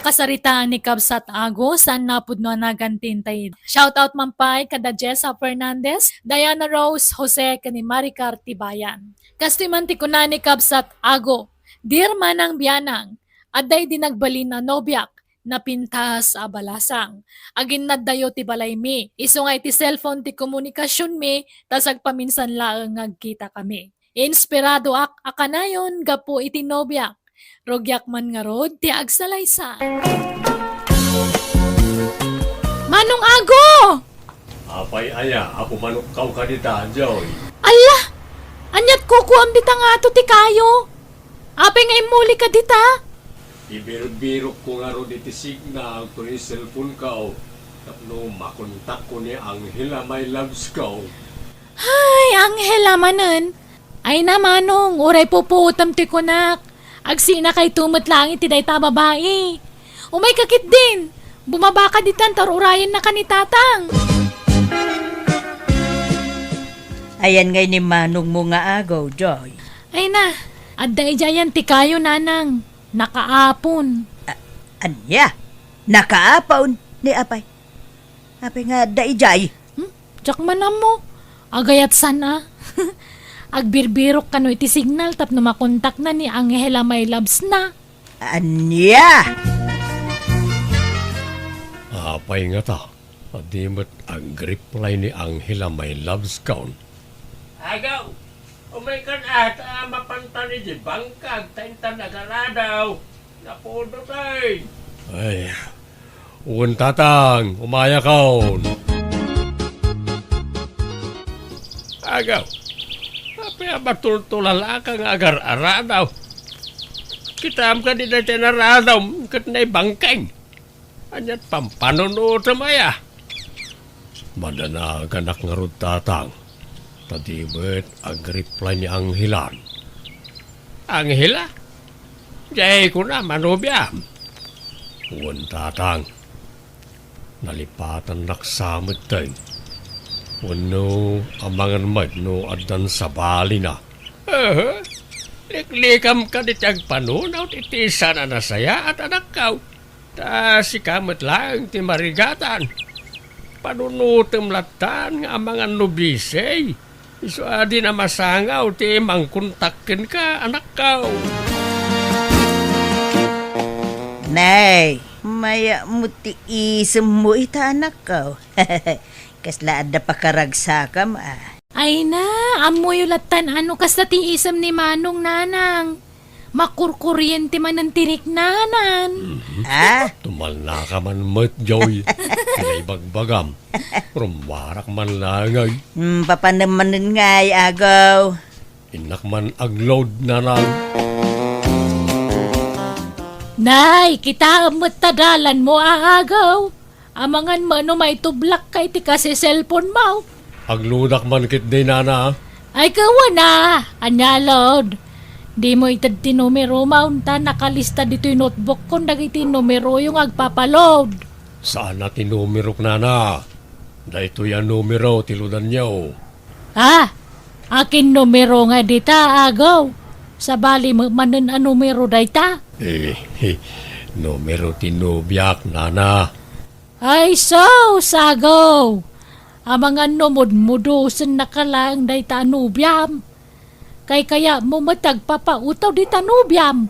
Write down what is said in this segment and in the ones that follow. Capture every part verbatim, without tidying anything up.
Kasaritaan ni Kabsat Ago, saan napudno a nagan ti intay. Shout out man pay kada Jessa Fernandez, Diana Rose, Jose, ken ni Maricar Tibayan. Kastoy man ti kuna ni Kabsat Ago, "Dear Manang Bianang, adda idi nagbalin a nobiak, napintas a balasang. Aginnaddayo ti balaymi. Isu nga iti cellphone ti komunikasionmi, ta sagpaminsan laeng nga agkitakami. Inspiradoak a kanayon gapu iti nobiak. Rugiak man ngarud ti agsalaysay." Manong Ago! Apay aya, Apo Manokkaw kadita, Joy? Alla! Ania't kukuam dita nga ato ti kayo? Apay nga immuli ka dita? Ibirbirokko ngarud iti signal ken ni cellphone-ko tapno makontakko ni Angela, my loves ko. Ay, Angela manen. Ay na, Manong, uray pupuotem ti kunak. Agsinakayto met laeng iti dayta a babai. Umayka ketdin. Bumabaka ditan ta ur-urayennaka ni Tatang. Ayan ngay ni manongmo nga agaw, Joy? Ay na, adda idiayan ti kayo, Nanang. Nakaapon. A-, ania? Nakaapon? Ni apay? Apay nga adda idiay? Hmm? Diak man ammo. Agayat san a. Agbirbirok kano iti signal tapno makontakna ni Angela, my loves na. Ania? Apay ngata, a di met agreply ni Angela, my loves, kaon? Agaw, umaykan ata a mapantan iti bangkag ta intan agaradaw. Napudot ay. Ay, wen, Tatang, umayakon. Agaw, apay a matultulalaka nga agar-aradaw? Kitaem kadi dayta inaradawm ket naibangkeng? Ania't pampanunotem aya? Madanaganak ngarud, Tatang, ta di met agreply ni Angelan. Angela? Diay kuna manobiam? Wen, Tatang. Nalipatannak sa metten. Wenno, amangan met no addan sabalina. Aha. Liklikam kadi ti agpanunot iti saan a nasayaat, anakkaw. Ta sika met laeng ti marigatan. Panunotem lattan nga amangan no busy. Isu a dina masangaw ti mangkontak kenka, anakkaw. Nay, mayat met ti isemmo ita, anakkaw. Kasla adda pakaragsakam a. Ay na, ammoyo lattan a no kasta ti isem ni Manong, Nanang. Makurkuriente manen ti riknanan. Mhm. Ah? Tumalnaka man met, Joy. Ti naibagbagam. Rummuarak man laeng ay. Hmm, papanem manen ngay, agaw. Innak man agload, Nanang. Nay, kitaem met ta dalanmo, agaw. Amangan met no maitublakka iti kasi-cellphonemo. Agloadak man ketdi, Nana. Ay, kawana, ania, Lord? Dimo ited ti numerom, ta nakalista ditoy notebookkon dagiti numeroyo nga agpapaload. Saan a ti numerok, Nana. Daytoy a numero ti loadanyo. Ah, akin numero nga dita, agaw? Sabali met manen a numero dayta? Eh, numero ti nobiak, Nana. Ay, sus, agaw! Amangan no mudmudusennaka laeng dayta a nobiam. Kaykayatmo met ti agpapautaw dita nobiam.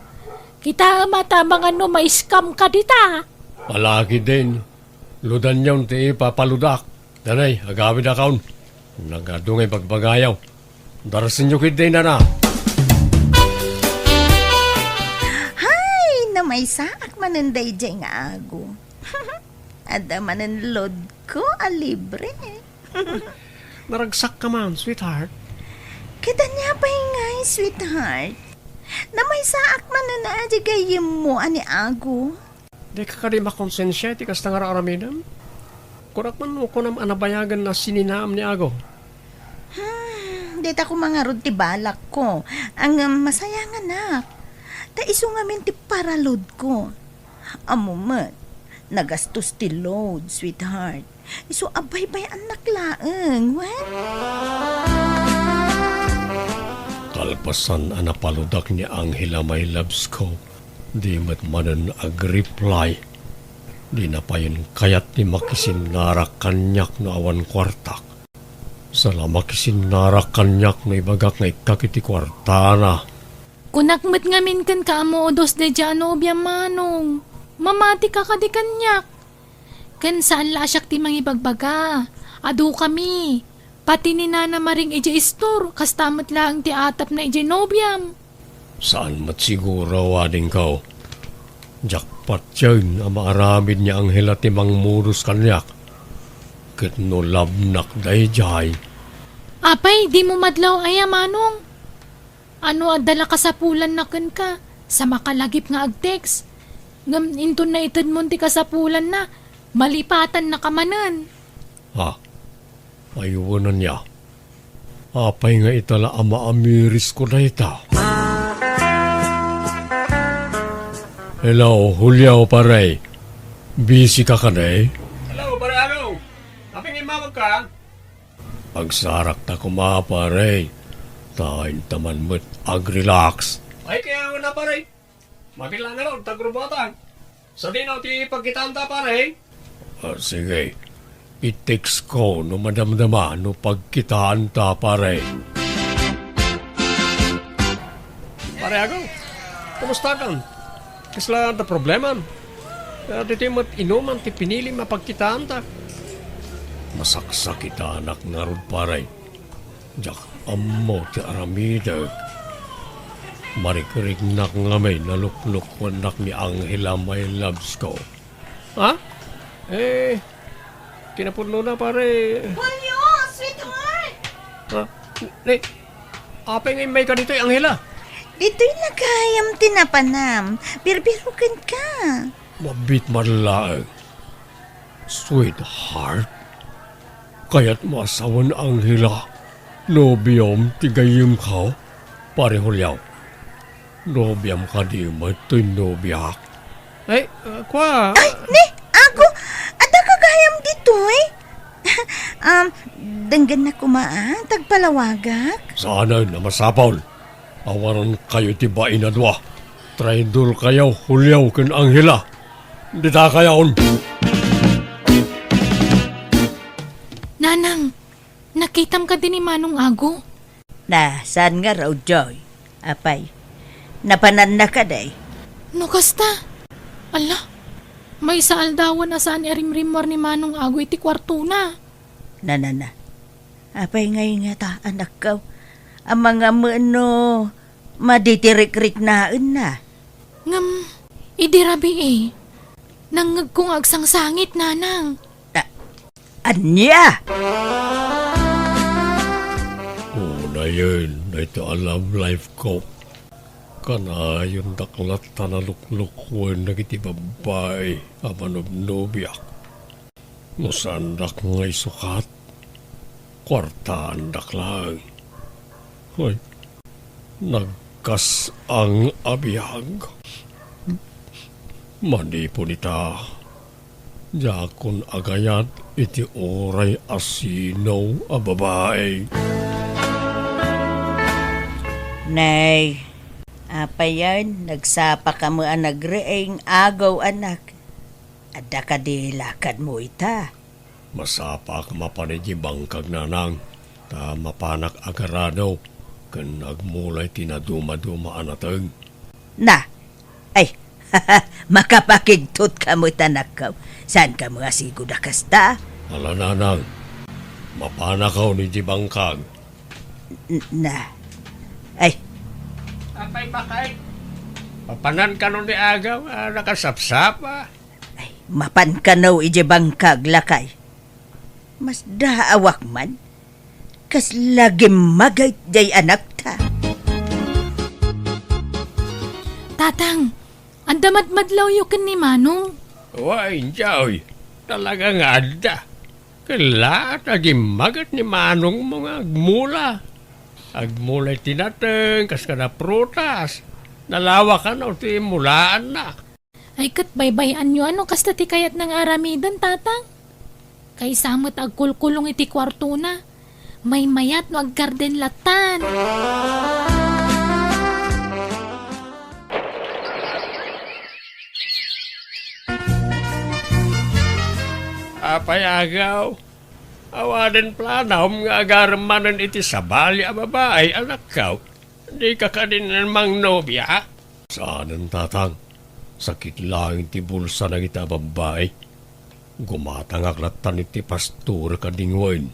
Kitaem a ta amangan no ma-scam-ka dita. Alakiden, loadanyon ti ipapaloadak. Danay, agawidakon. Nagadu nga ibagbagayo. Darsenyo ketdi, Nana. Hay, namaysaak manen daydiay nga ago. Adda manen loadko a libre. Naragsakka man, sweetheart. Ket ania pay ngay, sweetheart? Namaysaak manen a di gayyemmo a ni ago. Dika kadi makonsensia iti kasta nga ar-aramidem? Kunak man no kunam a nabayagen a sininaam ni ago. Hmm, dita koma ngarud ti balakko. Ngem masayanganak. Ta isu ngamin ti paraloadko. Ammo met, nagastos ti load, sweetheart. Isu a baybay-annak laeng, wen? Kalpasan a napaloadak ni Angela, my loves ko, Di met manen agreply. Dina payen kayat ti makisinnarak kaniak no awan kuartak. Sala makisinnarak kaniak no ibagak nga ikkak iti kuartana. Kunak met ngamin kenka a modos daydiay a nobiam, Manong. Mamatika kadi kaniak. Ken saan la a siak ti mangibagbaga. Adukami. Pati ni Nana Maring idiay istor, kasta met laeng ti atapna idiay nobiam. Saan met siguro, wadingko. Diak patien a maaramid ni Angela ti mangmodos kaniak. Ket no labnak daydiay. Apay, dimo madlaw aya, Manong? Ano adda la kasapulanna kenka? Sa makalagip nga ag-text. Ngem inton naitedmon ti kasapulanna, malipatannaka manen. Ha? Ay, wen ania. Apay nga ita la a maamirisko dayta? Hello, Julio, pare. Busy ka kadi? Hello, pare Ago. Apay nga immawagka? Agsarakta koma, pare. Ta intaman met ag-relax. Ay, kaya nga na, pare. Mabilang nga ron, tagrubuatan. Sadino ti pagkitaanta, pare? Ah, sige. I-text ko no madamdama no pagkitaanta, pare. Pare Ago, kumusta kan? Kasla adda problemam? Ah, ditoy met inuman ti pinilim a pagkitaanta. Masaksakitanak ngarud, pare. Diak ammo ti aramidek. Marikriknak ngamin a luklukuennak ni Angela, my loves ko. Ha? Eh, kinapudnona, pare. Julio, sweetheart! Ha? Ni, apay nga immayka ditoy, Angela? Ditoy la gayam ti napanam. Birbirokenka. Mabiit man laeng. Sweetheart, kayatmo a sawen, Angela, nobiom ti gayyemko, pare Julio. Nobiam kadi met toy nobiak? Ay, ah, kua. Ay, ni, Ago, adda ka gayam ditoy? Um, denggennak koma, a, ta agpalawagak. Saanen a masapul. Awarenkayo iti bain a dua. Traidorkayo, Julio ken Angela. Ditakayon. Nanang, nakitam kadi ni Manong Ago? Na, saan ngarud, Joy? Apay, napananna kadi? No kasta, ala, maysa aldawen a saan a rimrimmuar ni Manong Ago iti kuartona. Na, na, na. Apay ngay ngata, anakko? Amangan met no madi ti rikriknaenna. Ngem, idi rabii, nangngegko nga agsangsangit, Nanang. A-, ania? Unayen, dayta a love life ko. Kanayondak latta a luklukuen dagiti babbai a manubnobiak. No saandak nga isukat, kuartaandak laeng. Ay, nagkas-ang a biag. Manipud ita, diakon agayat iti uray a sino a babai. Nay, apayen, nagsapaka met a nagriing, Ago, anak. Adda kadi lakadmo ita? Masapaak mapan idiay bangkag, Nanang, ta mapanak agarado ken agmula iti nadumaduma a nateng. Na, ay, makapakigtotka met, anakko. Saanka met a sigud a kasta? Ala, Nanang, mapanakon idiay bangkag. N-, na, ay. Apay, Makay, mapanan kano ni Agaw a nakasapsapa? Ay, mapan kano idiay bangkag, lakay. Masdaawak man. Kasla gimmaget diay anakta. Tatang, adda madmadlawyo ken ni Manong? Wen, Joy, talaga nga adda. Ken la, ta gimmaget ni Manongmo nga agmula. Agmula iti nateng, kas kada prutas. Nalawa kano ti mulaanna. Ay, ket baybay-anyo a no kasta ti kayatna nga aramiden, Tatang? Kaysa met agkulkulong iti kuartona. Maymayat no aggarden lattan. Apay, Agaw? Awanen planom nga agarem manen iti sabali a babai, anakko? Dika kadi mangnobiak? Saanen, Tatang. Sakit laeng ti bulsa dagita a babbai. Gumatangak lattan iti pastorek a dingwen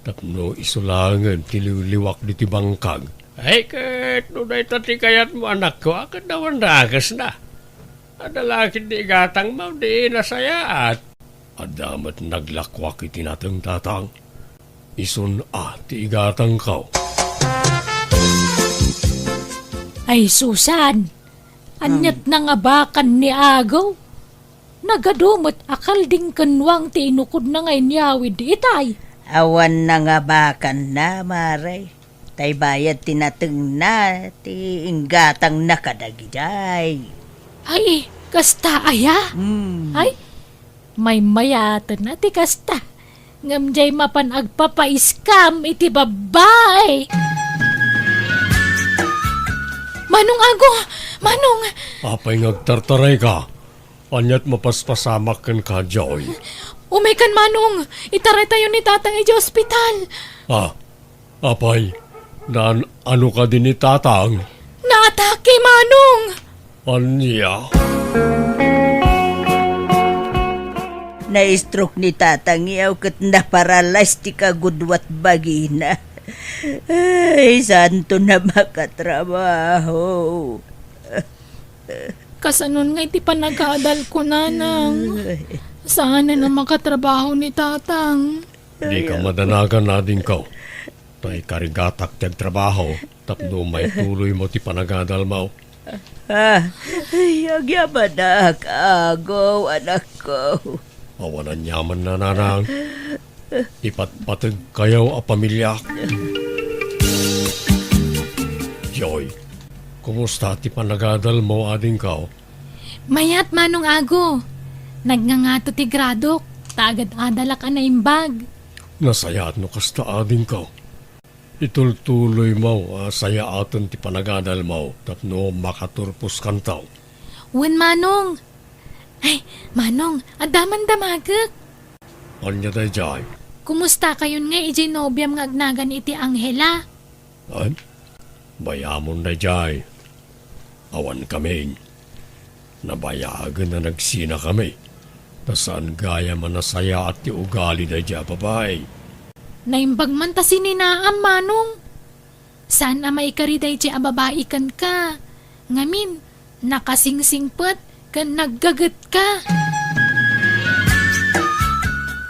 tapno isu laengen ti liwliwak ditoy bangkag. Ay, ket no dayta ti kayatmo, anakko, a ket awan dakesna. Adda la ketdi igatangmo, di nasayaat. Adda met naglakuak iti nateng, Tatang. Isun a ti igatangko. Ay, Susan! Aniat nangabakan ni Agaw? Nagadu met a kaldingkennuang ti inukodna nga inyawid itay. Awan nangabakanna, Mare. Tay bayad ti natengna, ti inggatangna kadagidiay. Ay, kasta aya? Hmm. Ay, maymayaten a ti kasta. Ngem diay mapan agpapa-scam iti babbai. Manong Ago! Manong! Apay nga agtartarayka? Aniat mapaspasamak kenka, Joy? Umaykan, Manong! Itaraytayo ni Tatang idiay ospital! Ah, apay, naan-ano kadi ni Tatang? Naatake, Manong! Ania? Na-stroke ni Tatang iyaw ket naparalyze ti kagudua ti bagina. Ay, saanton a makatrabaho. Kasanon nga iti panagadalko, Nanang? Saanen a makatrabaho ni Tatang. Dika madanagan, adingko. Ta ikarigatak ti agtrabaho tapno maituloymo ti panagadalmo. Ah, ay, agyamanak, Ago, anakko. Awan aniamanna, Nanang. Ipatpategkayo a pamiliak. Joy, kumusta ti panagadalmo, adingko? Mayat, Manong Ago. Nagngangato ti gradok, ta agad-adalak a naimbag. Nasayaat no kasta, adingko. Itultuloymo a sayaaten ti panagadalmo tapno makaturposkanto. Wen, Manong. Ay, Manong, adda man damagek. Ania daydiay? Kumustakayon ngay idiay nobiam nga agnagan iti Angela? Ay, bayamon daydiay. Awankamin. Nabayagen a nagsinakami. Ta saan gayam a nasayaat ti ugali daydiay a babai. Naimbag man ta sininaam, Manong. Saan a maikari daydiay a babai kenka. Ngamin, nakasingsingpet ken naggagetka.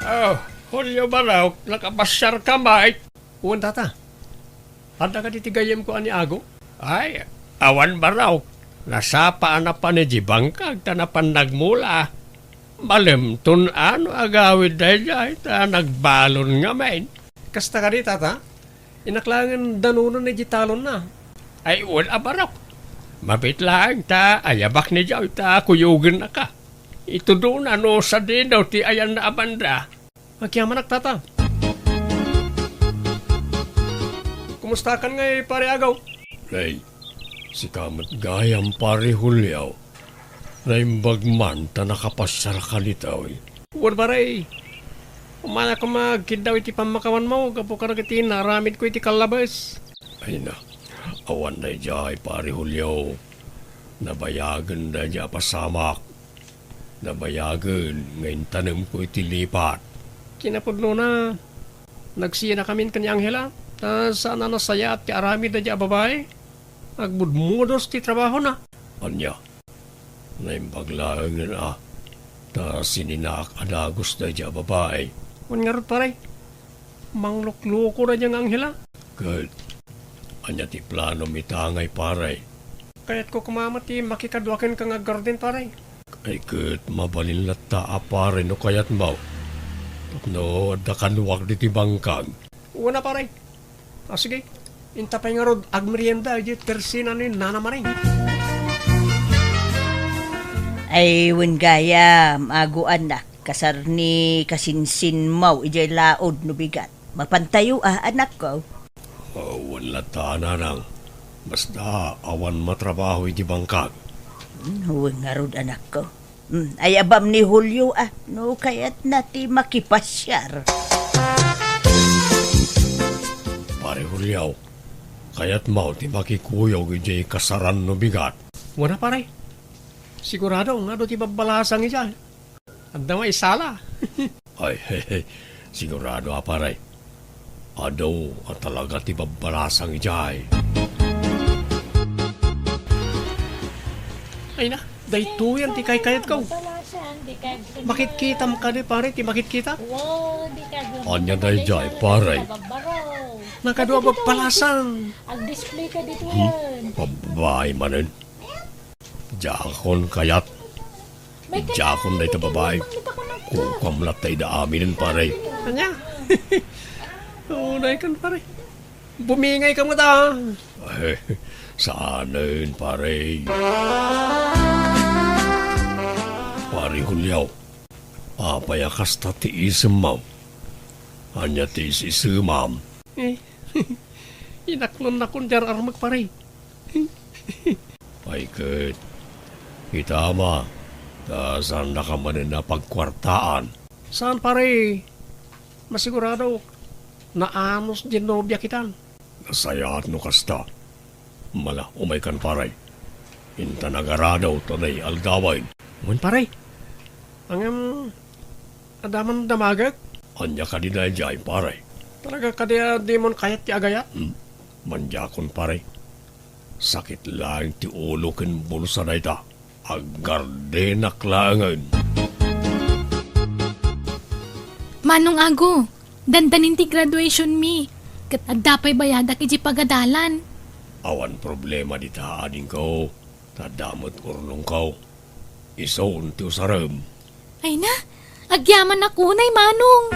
Oh, Julio Barok, nakapasiarka met? Wen, Tata. Adda kadi ti gayyemko a ni Ago? Ay, awan barok. Nasapa a napan idiay bangkag ta napan nagmula. Malemton a no agawid daydiay ta nagbalon ngamin. Kasta kadi, Tata? Innak laengen danunen idiay talonna. Ay, wen a barok. Mabiit laeng ta ayabak ni Joy ta kuyogennaka. Itudona no sadino ti ayanna a banda. Agyamanak, Tata. Kumustakan ngay, Pare Agaw? Nay, sika met gayam, Pare Julio. Naimbag man ta nakapasiarka ditoy. Wen, Pare. Umana koma agkiddaw iti pammakawanmo gapu kadagiti naaramidko iti kallabes. Ay na, awan daydiay, Pare Julio. Nabayagen daydiay a pasamak. Nabayagen nga intanemko iti lipat. Kinapudnona, nagsinakamin ken ni Angela, ta saan a nasayaat ti aramid daydiay a babai. Agmudmudos ti trabahona. Ania? Naimbag laengen a, ta sininaak a dagus daydiay a babai. Wen ngarud, pare, manglukloko daydiay nga Angela. Ket, ania ti planom ita ngay, pare? Kayatko koma met ti makikadua kenka nga aggarden, pare. Ay ket, mabalin latta a pare no kayatmo. Tapno adda kaduak ditoy bangkag. Wen a, pare. A, sige. Inta pay ngarud agmerienda idiay tersinan ni Nana Maring. Ay, wen gayam, Ago anak, kasar ni kasinsinmo idiay laud no bigat. Mapantayo a, anakko? Oh, wen latta, nanang. Basta awan matrabaho idiay bangkag. Hmm, wen ngarud, anakko. Hmm, ay-abam ni Julio, ah, no kayatna ti makipasiar. Pare Julio, kayatmo ti makikuyog idiay kasaran no bigat? Wen a, pare. Sigurado nga adu ti babbalasang idiay. Adda maisala. Ay, sigurado a, pare. Adu a talaga ti babbalasang idiay. Ay na, daytoyen ti kaykayatko. Babbalasang, di ka. Makitkitam kadi, pare, ti makitkitak? Wow, di ka. Ania daydiay, pare? Nakadu a babbalasang. Ag-display ka ditoyen. Hmm? Babae manen. Diakon kayat. Diakon dayta babae. Kukuam latta ida aminen, pare. Ania? Unay kan, pare. Bumingay ka met, ah. Eh, saanen, pare. Pare Julio, apay a kasta ti isemmo? Ania ti is-isemam? Eh, inaklonnakon diay ar-armek, pare. Ay ket, kita ma, ta saannaka manen a pagkuartaan. Saan, pare? Masigurado, naanus diay nobia kitan. Nasayaat no kasta. Mala, umaykan, pare. Intan agarado ta nay aldawen. Wen, pare. Ngem, adda man damagek? Ania kadi daydiay, pare? Talaga kadi a dimon kayat ti agayat? Hmm. Mandiakon, pare. Sakit laeng ti ulo ken bulsa dayta. Aggardenak laengen. Manong Ago, dandanin ti graduation mi, ket adda pay bayadak idiay pagadalan. Awan problema dita, adingko, ta adda met urnongko. Isun ti usarem. Ay na, agyamanak unay, Manong.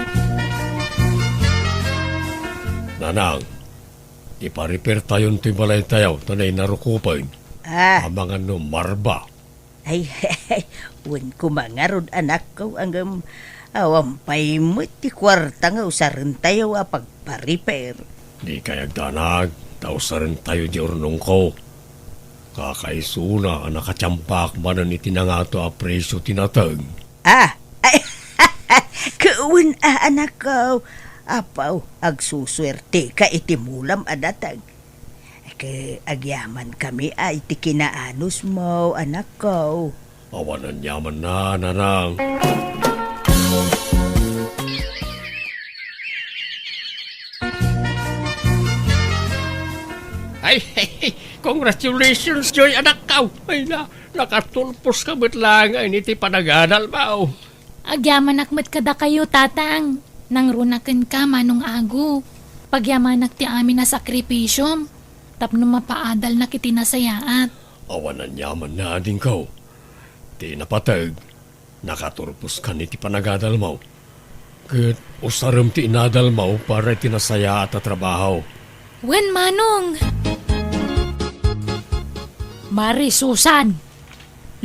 Nanang, ipa-repair tayon toy balaytayo ta nay narukopen. Ah. Amangan no marba. Ay, wen koma ngarud, anakko, ngem awan pay met ti kuarta nga usarentayo a pagpa-repair. Dikay agdanag, ta usarentayo diay urnongko. Kakaisuna a nakatiampak manen iti nangato a presio ti nateng. Ah, ay, ket wen a, anakko. Apo, agsusuerteka iti mulam a nateng. Ket agyamankami a iti kinaanusmo, anakko. Awan aniamanna, nanang. Ay, congratulations, Joy, anakko. Ay na, nakatulposka met laengen iti panagadalmo. Agyamanak met kadakayo, Tatang. Nangruna kenka, Manong Ago. Pagyamanak ti amin a sakripisiom tapno mapaadalnak iti nasayaat. Awan aniamanna, adingko. Ti napateg, nakaturposkan iti panagadalmo. Ket usarem ti inadalmo para iti nasayaat a trabaho. Wen, Manong. Mari Susan,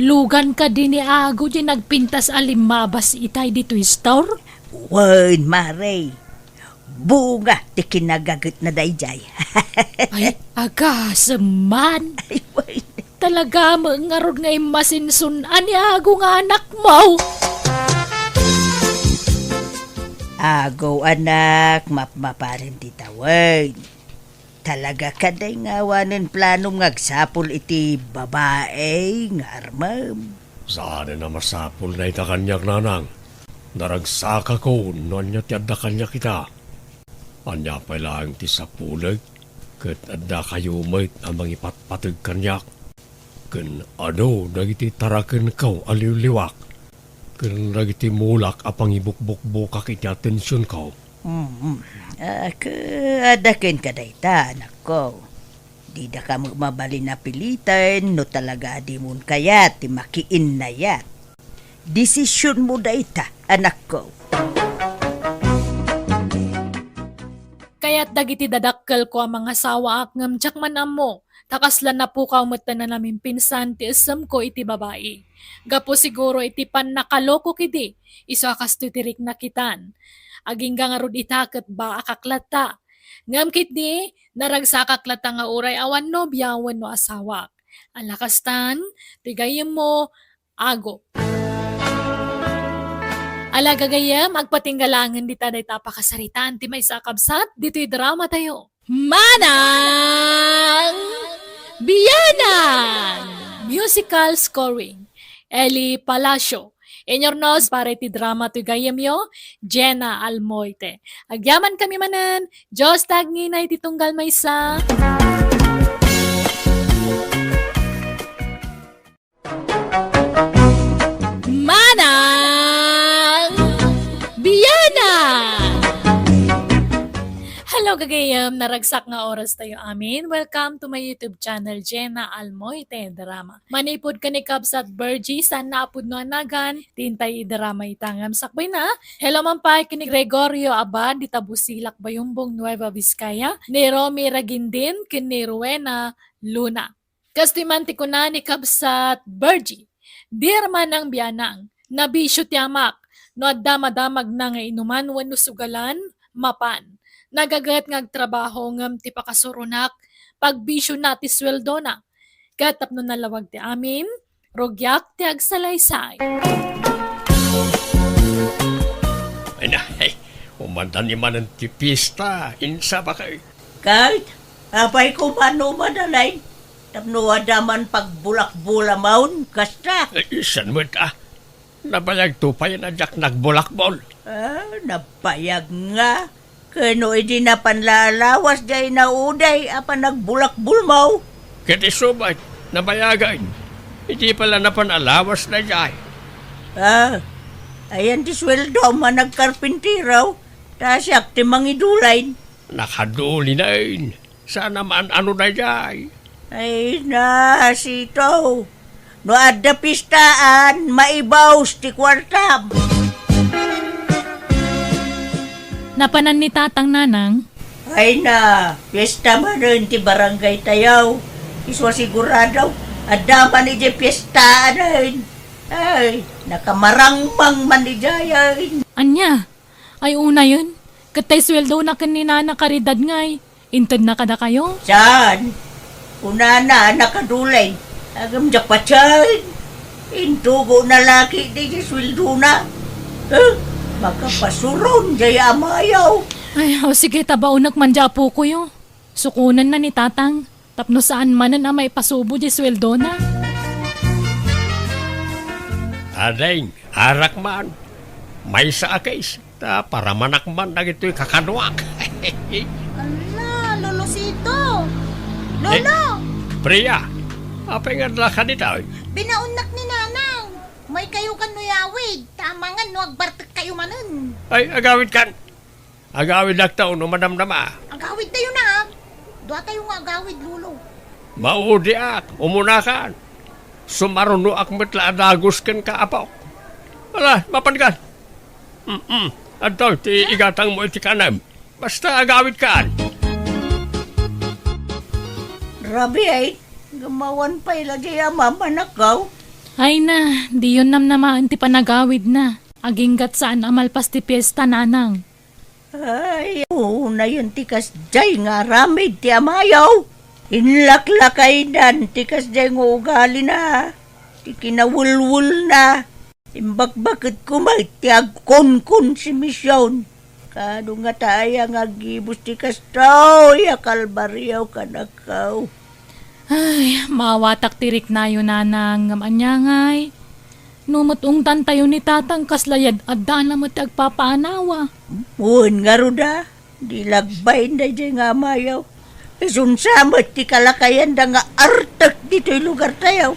lugan kadi ni Ago diay nagpintas a limmabas itay ditoy store? Wen, Mare. Bunga ti kinagagetna daydiay. Ay, agasem man. Ay, wen. Talaga met ngarud nga immasinsun-an ni Ago nga anakmo. Ago, anak, mapmapanen ti tawen. Talaga kadi nga awanen planom nga agsapul iti babai nga armem? Saanen a masapul dayta kaniak, nanang. Naragsakakon no ania ti adda kaniak ita. Ania pay laeng ti sapulek, ket addakayo met a mangipatpateg kaniak. Ken adu dagiti tarakenko a liwliwak, ken dagiti mulak a pangibukbukbukak iti atensionko. Mm. Ah, ke-, adda kenka dayta, anakko. Didaka met mabalin a piliten no talaga a dimon kayat ti makiinnayat. Desisionmo dayta, anakko. Kayat dagiti dadakkelko a mangasawaak ngem diak man ammo ta kasla napukaw met ta nanamimpinsan ti essemko iti babai. Gapu siguro iti pannakalokok idi, isu a kastoy ti rikna kitan. Agingga ngarud ita ket baakak latta. Ngem ketdi, naragsakak latta nga uray awan nobia wenno asawak. Ala kastan, ti gayyemmo, Ago. Ala gagayyem, agpatingga laengen dita dayta a pakasaritaan ti maysa a kabsat ditoy drama tayo. Manang Bianang! Musical scoring, Eli Palacio. Inyurnos para iti drama toy gayyemyo, Jenna Almoite. Agyamankami manen, Dios ta agngina iti tunggal maysa. Manang Bianang! Hello, gagayyem! Naragsak nga oras tayo amin. Welcome to my YouTube channel, Jenna Almoite Drama. Manipud ken ni Kabsat Virgie, saan na a pudno a nagan, ti intay idrama ita ngem sakbayna. Hello man pay ken ni Gregorio Abad, dita Busilak, Bayumbong, Nueva Vizcaya, ni Romy Ragindin, ken ni Rowena Luna. Kastoy man ti kuna ni Kabsat Virgie, "Dear Manang Bianang, nabisio ti amak. No adda madamagna nga inuman wenno sugalan, mapan. Nagaget nga agtrabaho ngem ti pakasuronak, pagbisiona ti sueldona. Ket tapno nalawag ti amin, rugiak ti agsalaysay." Ay na, ay, umanda ni manen ti fiesta, insa ba kay? Kay, apay ko man no madalain? Tapno adda man pagbulakbol a maun, kasta. Ay, saan met, ah? Nabayagto pay a diak nagbulakbol. Ah, nabayag nga. Ken no idi napan la a lawas diay nauday a panagbulakbol mo. Ket isu met, nabayagen. Idi pay la napan a lawas daydiay. Ah, ayan ti sueldom a nagkarpintero, ta siak ti mangidulain. Nakadulinen. Saan a maan-ano daydiay. Ay na, Sito. No adda pistaan, maibus ti kuartam. Napanan ni Tatang, Nanang? Ay na, fiesta manen ti barangay tayo. Isu a sigurado, adda man idiay fiestaanen. Ay, nakamarangmang man idiay. Ania? Ay, unayen, ket tay sueldona ken ni Nana Caridad ngay, intedna kadakayo? Saan? Kunana, nakadulay. Agam diak patien. Intugona la ketdi ti sueldona. Eh, makapasuron diay amayo. Ay, o sige, ta baonek man diay apokoyo. Sukonenna ni Tatang. Tapno saan manen a maipasubo diay sueldona. Ading, arak man. Maysa a case, ta paramanak man dagitoy kakaduak. Ala, Lolo Sito! Lolo! Eh, Priya, apay nga adda ka ditoy? Binaonnak ni Nanang. Umaykayo kan no yawid, ta amangan no agbartekkayo manen. Ay, agawidkan. Agawidakto no madamdama. Agawidtayo na. Duatayo nga agawid, Lolo. Maudiak, umunakan. Sumarunoak met la a dagus kenka, apok. Ala, mapanka. Mm-mm. Adtoy ti igatangmo iti kanem. Basta agawidkan. Rabi ay, gumawan pay la diay a mamanakaw. Ay na, diyon namnamaen ti panagawidna. Aginggat saan a malpas ti fiesta, Nanang. Ay, unayen ti kasdiay nga aramid ti amayo. Inlaklakaydan ti kasdiay nga ugalina, ti kinawelwelna. Imbakbaketko met ti agkonkonsumision. Kano ngata aya nga aggibus ti kastoy a kalbario kadakayo? Ay, maawatak ti riknayo, Nanang, ngem ania ngay? No met ungtantayo ni Tatang, kasla yad-addana met ti agpapaanawa. Wen ngarud a, di lagbain daydiay nga amayo. Isunsa met ti kalakayanda nga artek ditoy lugartayo.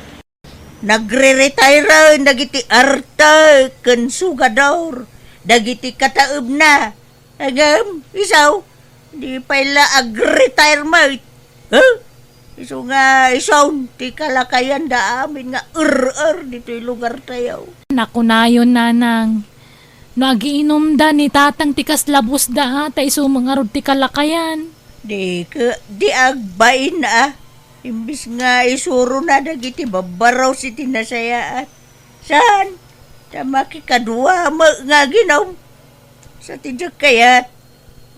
Nagre-retire dagiti artek ken sugador, dagiti kataebna. Ngem, isu, di pay la ag-retirement. Huh? Isu nga isu ti kalakayanda amin nga er-er ditoy lugartayo. Nakunayon, Nanang, no agiinumda ni Tatang ti kasla busda, a, ta isu met ngarud ti kalakayan. Di ke, di agbain, a. Imbes nga isurona dagiti babbarus iti nasayaat. Saan? Ta makikadua met nga aginom. Sa ti diak kayat,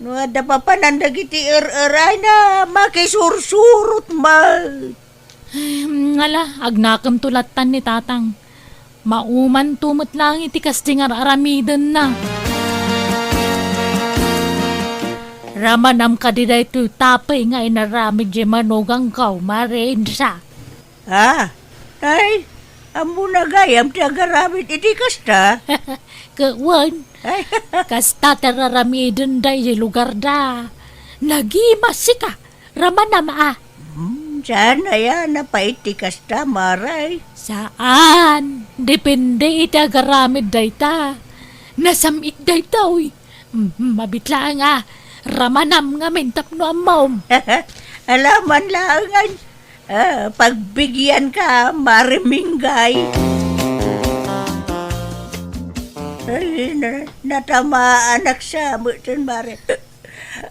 no adda papanan dagiti er-erayna, makisursurot met. Ay, ngala, agnakemto lattan ni Tatang. Maumanto met laeng iti kasdi nga ar-aramidenna. Ramanam kadi daytoy tapey nga inaramid diay manugangko, Mare Insa? Ah, tay, ammona gayam ti agaramid iti kasta? Ket wen, Ay, kasta ti ar-aramiden daydiay lugarda. Nagimasika, ramanam a. Hmm, saan aya napait ti kasta, Mare? Saan. Depende iti agaramid dayta. Nasam-it daytoy. Hmm, mabit laeng a. Ramanam ngamin tapno ammom. Alaman laengen. Ah, pagbigianka, Mare Minggay. Ay, na-, natamaanak sa met, Mare.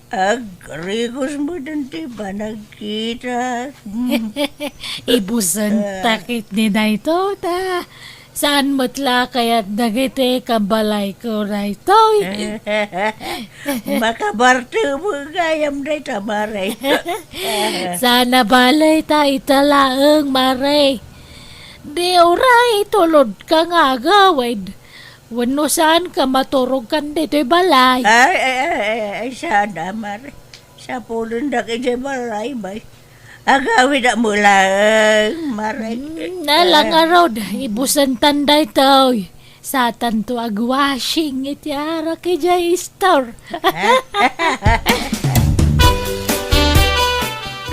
Agrigos met ti panagkita. Ibusenta ketdi daytoy, ta saan met la kayat dagiti kabalayko daytoy? Makabartek met gayam dayta, Mare. Saan a balay ta ita laeng, Mare. Di uray tulodka nga agawid. Wenno saanka maturogkan ditoy balay? Ay, ay, ay, ay, ay, saan a, Mare. Sapulendak idiay balay, bay. Agawidak met laeng, Mare. Hmm, ala ngarud, ibusentan daytoy. Saantanto agwashing iti arak idiay store.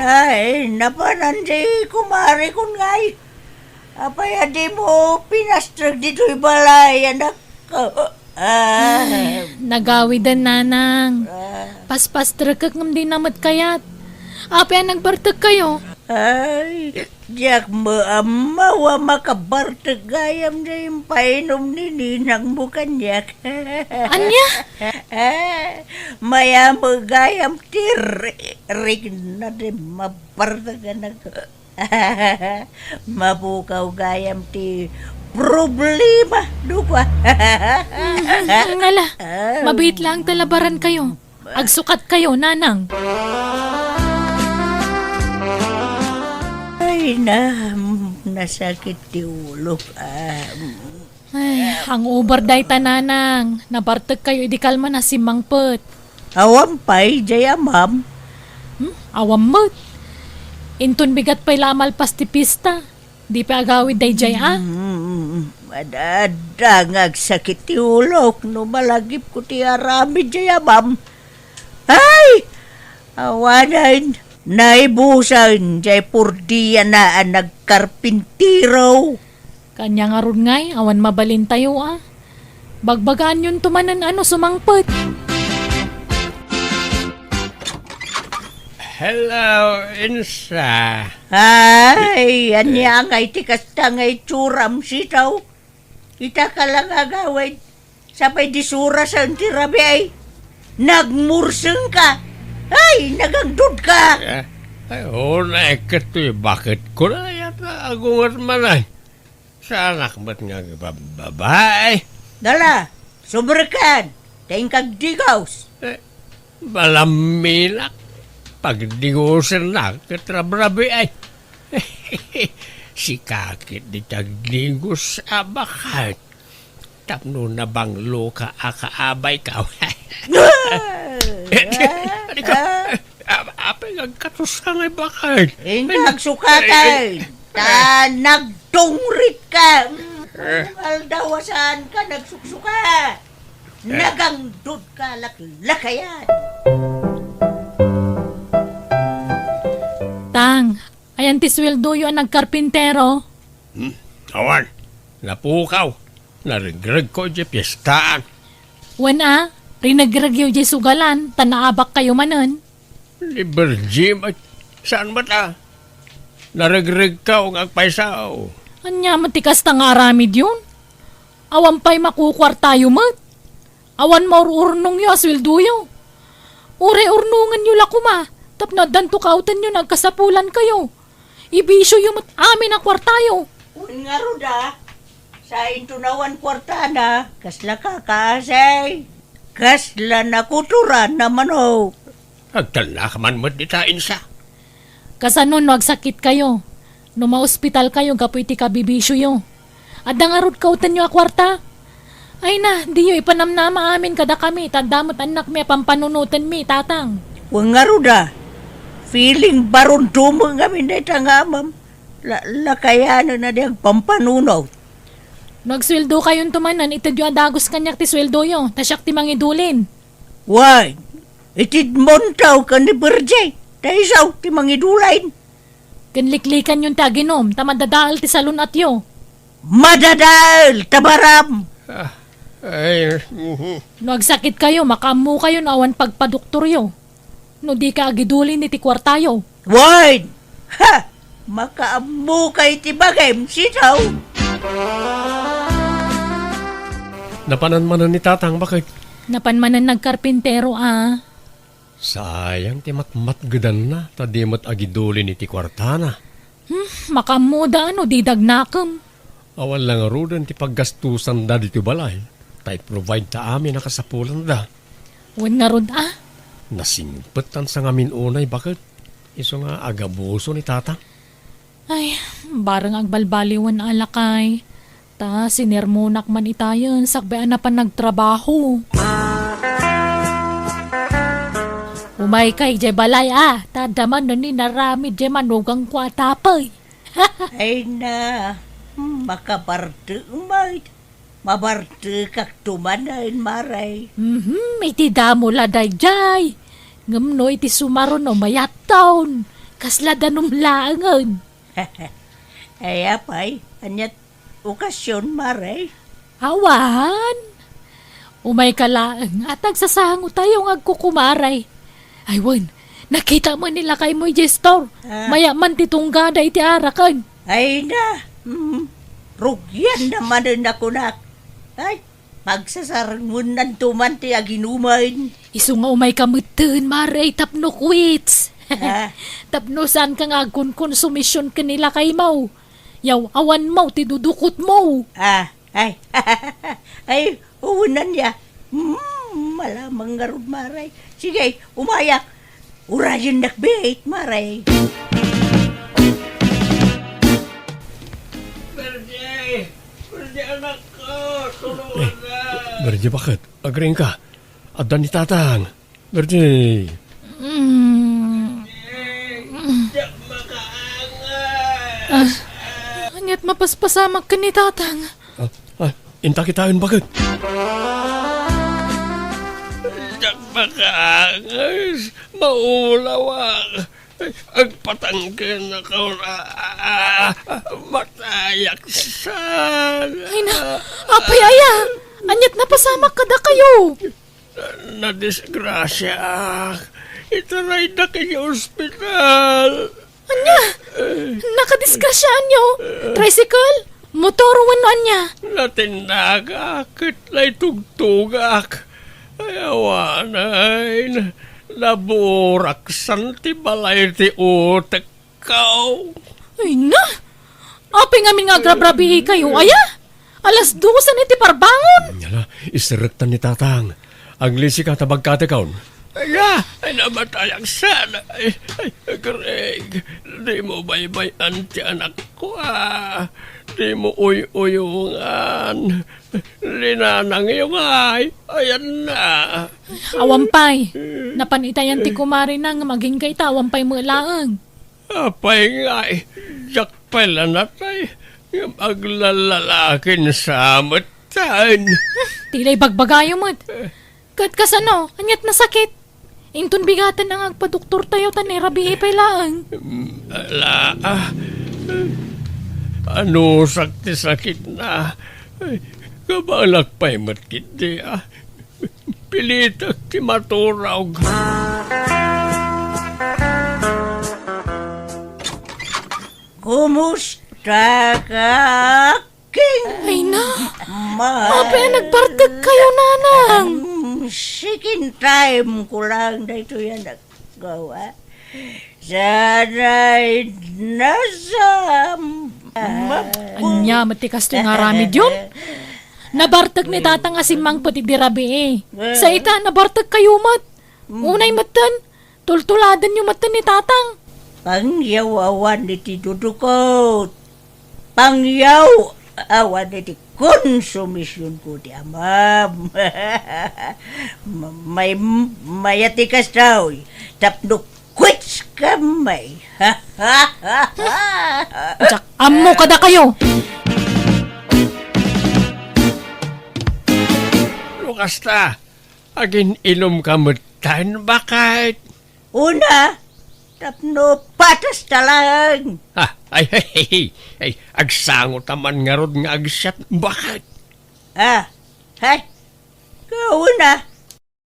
Ay, napanan di kumarekon ngay. Apay a dimo pinastrek ditoy balay, anak? Ah. Nagawiden, nanang. Ah. Paspastrekek ngem dina met kayat. Apay a nagbartekkayo? Ay, diak met ammo a makabartek gayam diay impainom ni ninangmo kaniak. Ania? Ah, mayam met gayam ti ri-, rikna ti mabartek, anak. Mapukaw gayam ti problema, dukua. Mm, ala, ah, mabiit laeng ta labarankayo. Agsukatkayo, nanang. Ay, na, nasakit ti ulok. Ah, Ay, hangover dayta, nanang. Nabartekkayo idi kalman a simmangpet. Awan pay, jay amam. Hmm? Awan met. Inton bigat pay la a malpas ti pista. Di pay agawid dayjay a? Hmm, adda nga agsakit ti ulok no malagipko ti aramid, jay amam. Ay! Awanen, naibusen, jay purdiana a nagkarpintero. Kaniana ngarud ngay, awan mabalintayo a. Bagbagaanyonto manen a no sumangpet. Hello, Insa. Ay, ania ngay ti kasta nga itsuram, sitaw? Ita ka la nga agawid. Sapay di surasen ti rabii. Nagmursengka. Ay, nagangdudka. Eh, ay, unay ket toy baketko na yata agunget man ay. Saanak met nga agbababae. Dala, sumrekkan, ta inkagdigos. Eh, malamminak, pagdigosennak ket rabrabiay. Sika ket di ti agdigos a baket. Tapno nabangloka a kaabayko. Ano ka? Ah, ah. Ap-, apay nga agkatoska ngay baket? Inka agsukatan. Ta nagtungritka. Mm, eh. Aldaw a saanka nagsuksuka. Eh. Nagangdudka laklakayan. Tang, ayan ti sueldoyo a nagkarpintero? Hmm? Awan. Napukaw. Naregregko idiay piestaan. Wen a, rinegregyo idiay sugalan, ta naabakkayo manen. Ni Virgie, saan met a? Naregregko nga agpayso. Ania met ti kasta nga aramidyon? Awan pay makukuartayo met. Awan maur-urnongyo a sueldoyo. Uray urnongenyo la koma, tapno addanto kaawtenyo nga agkasapulankayo. Ibisioyo met amin a kuartayo. Wen ngarud a, sainto no awan kuartana, kasla kakaasay, kasla nakuturan a manok. Agtalnak man met dita, Insa. Kasano no agsakitkayo, no maospitalkayo gapu iti kabibisioyo? Adda ngarud kauttanyo a kuarta? Ay na, diyo ipanamnama amin kadakami, ta adda met annakmi a pampanunotenmi, Tatang. Wen ngarud a, feeling baron dumo ngamin dayta nga amam. La-, lakayanen a di agpampanunot. No agsueldokayonto manen, itedyo a dagus kaniak ti sueldoyo, ta siak ti mangidulin. Wen, itedmonto ken ni Berje, ta isu ti mangidulin. Ken liklikanyon ti aginum, ta madadael ti salun-atyo. Madadael, tabaram! Ah, ay, mhm. No agsakitkayo, makaammokayo no awan pagpadoktoryo. No dika agidulin iti kuartayo. Wen! Ha! Makaammokay ti bagim, sitaw! Napanan manen ni Tatang, baket? Napan manen nagkarpintero, a. Sayang ti matmatgedanna, ta di met agidulin iti kuartana. Hmm, makaammoda no di dagnakem. Awan la ngaruden ti paggastusanda ditoy balay, ta i-provide ta amin a kasapulanda. Wen ngarud a? Nasingpet tan sangamin unay, baket. Isu nga agabuso ni Tatang. Ay, bareng agbalbaliwen a lakay. Ta sinermonak man itayen sakbay a napan nagtrabaho. Umayka idiay balay a, ta adda manen inaramid diay manugangko a tapey. Ay na, makabartek met. Mabartekakto manen, Mare. Mhm, iti damo la daydiay. Ngem no iti sumaruno mayatton, kasla danum laengen. Ay, apay, aniat okasion, Mare? Awan. Umayka laeng, a ta agsasangotayo nga agkukumaray. Ay, wen, nakita met ni lakaymo idiay store. Ah. Mayat man ti tunggada iti araken. Ay na, hmm, rugianna manen a kunak. Ay, pagsasarengennanto man ti aginumen. Isu nga umayka metten, Mare, tapno quits. Ah. Tapno saanka nga agkonkonsumision ken ni lakaymo. Yaw-awanmo ti dudukotmo. Ah, ay, ay, unan ya. Hmm, malamang ngarud, Mare. Sige, umayak. Urayennak met, Mare. Bernie! Bernie, anak ko! Eh, tulungan na! Bernie, baket? Agriingka? Adda ni Tatang. Bernie! Mm. Diak makaangas! Ah, aniat mapaspasamak ken ni Tatang? Ah, ah, inta kitaen, baket? Diak makaangas! Maulawak! Agpatangken ako na, ah, matayak sana. Ay na, apay aya, aniat napasamak kadakayo? Nadisgrasiaak. Itaraydak iti ospital. Ania? Nakadisgrasiaanyo? Tricycle? Motor wenno ania? Natindagak ket naitugtogak. Ay, awanen, naburaksan ti balay ti utekko. Ay na! Apay ngamin nga agrabrabiikayo, aya? Alas dosen iti parbangon! Ala, iserektan ni Tatang. Aglisika ta bagkatekon. Aya, ay, namatayak sana. Ay, ay, Greg, di mo baybay-an ti anakko, a. Di mo uy-uyongan. Linanangyo ngay, ayan na. Awan pay. Napan itayan ti kumarina ngem agingga ita, awan pay met laeng. Apay ngay, diak pay la natay, ngem aglalalakin sa met tan. Ti la ibagbagayo met. Ket kasano, aniat nasakit? Inton bigaten nga agpadoktortayo ta ni rabii pay laeng. Mm, ala, ah. Anusak ti sakitna. Ay, kabaelak pay met ketdi, ah. Pilitek ti maturog. Kumusta ka? King. Ay na! Ma- Apay a nagbartek kayo, nanang? Mm, second time ko lang daytoy a naggawa. Sana'y nasa ma- Ania met ti kastoy nga aramidyon? Nabartek ni Tatang a simmangpet idi rabii. Sa ita, nabartek kayo met. Unay metten, tultuladenyo metten ni Tatang. Pangyaw awan iti dudukot. Pangyaw Awan iti konsumisionko ti amam. Ma-, may-, mayat ti kastoy, tapno quits ka may. Diak ammo kadakayo. No kasta, agin-inom ka metten, baket? Una, tapno patas ta laeng. Ah, ay, ay, ay, ay, agsango ta man ngarud nga agsiat, baket? Ah, hay, kauna,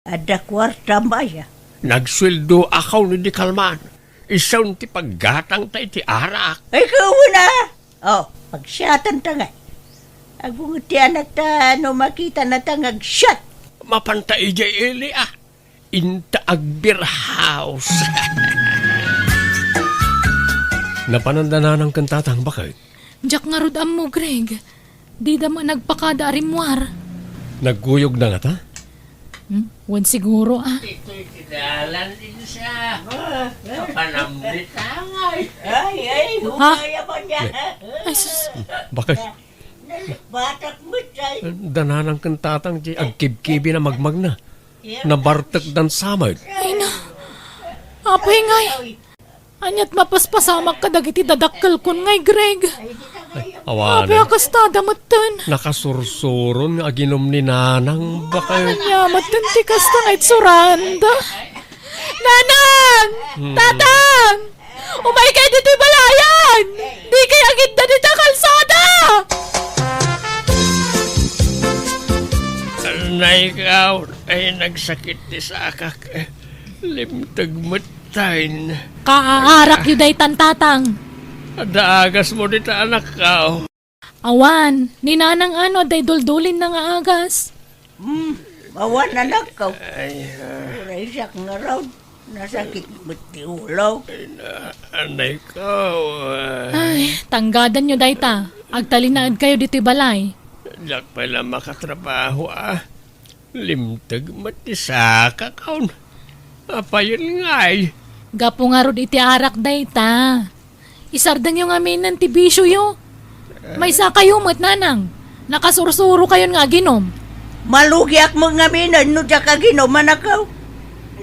adda kuarta maya. Nagsueldo a kaw ni di kalman. Isun ti paggatang ta iti arak. Ay, kauna. Oh, pagsiatan ta ngay. Agunget ti anak ta no makita na ta nga agsiat. Mapan ta idiay ili, ah. Inta agbirhaos. Napanan da nanang ken tatang, baket? Diak ngarud ammo, Greg. Dida man nagpakada a rimmuar. Nagkuyogda ngata? Hmm? Wen siguro, ah. Itoy ti dalan, Insa. Kapanam ni tangay. Ay, ay, Ha? Umaya pa niya. Ay, sus. Baket? Batak mo, chay. Da nanang ken tatang ti agkibkibi na magmagna. Nabartek dan samet. Ay na. Apay ngay. Aniat mapaspasamak kadagiti dadakkelkon ngay, Greg. Awan. Apay a kastada metten. Nakasursuron nga aginom ni nanang, baket. Ania metten ti kasta nga itsuranda? Nanang! Hmm. Tatang! Umaykay ditoy balayan! Dikay agidda dita kalsada! Nay, ikaw, ay, nagsakit ti sakak. Limteg metten. Kaaarakyo daytan, tatang. Adda agasmo dita, anakkaw. Awan, ni nanang ano, adda iduldulinna nga agas. Hmm, awan, anakkaw. Ay, ah. Uray siak ngarud. Nasakit met ti ulo. Ay, na-, anay ko, ah. Ay, tanggadanyo dayta. Agtalinaedkayo ditoy balay. Diak pay la makatrabaho, ah. Limteg met ti sakak, awan. Apayen ngay? Gapu ngarud iti arak dayta. Isardenyo ngaminen ti bisioyo. Maysakayo met, nanang. Nakasursurokayon nga aginom. Malugiak met ngaminen no diak aginom, anakkaw.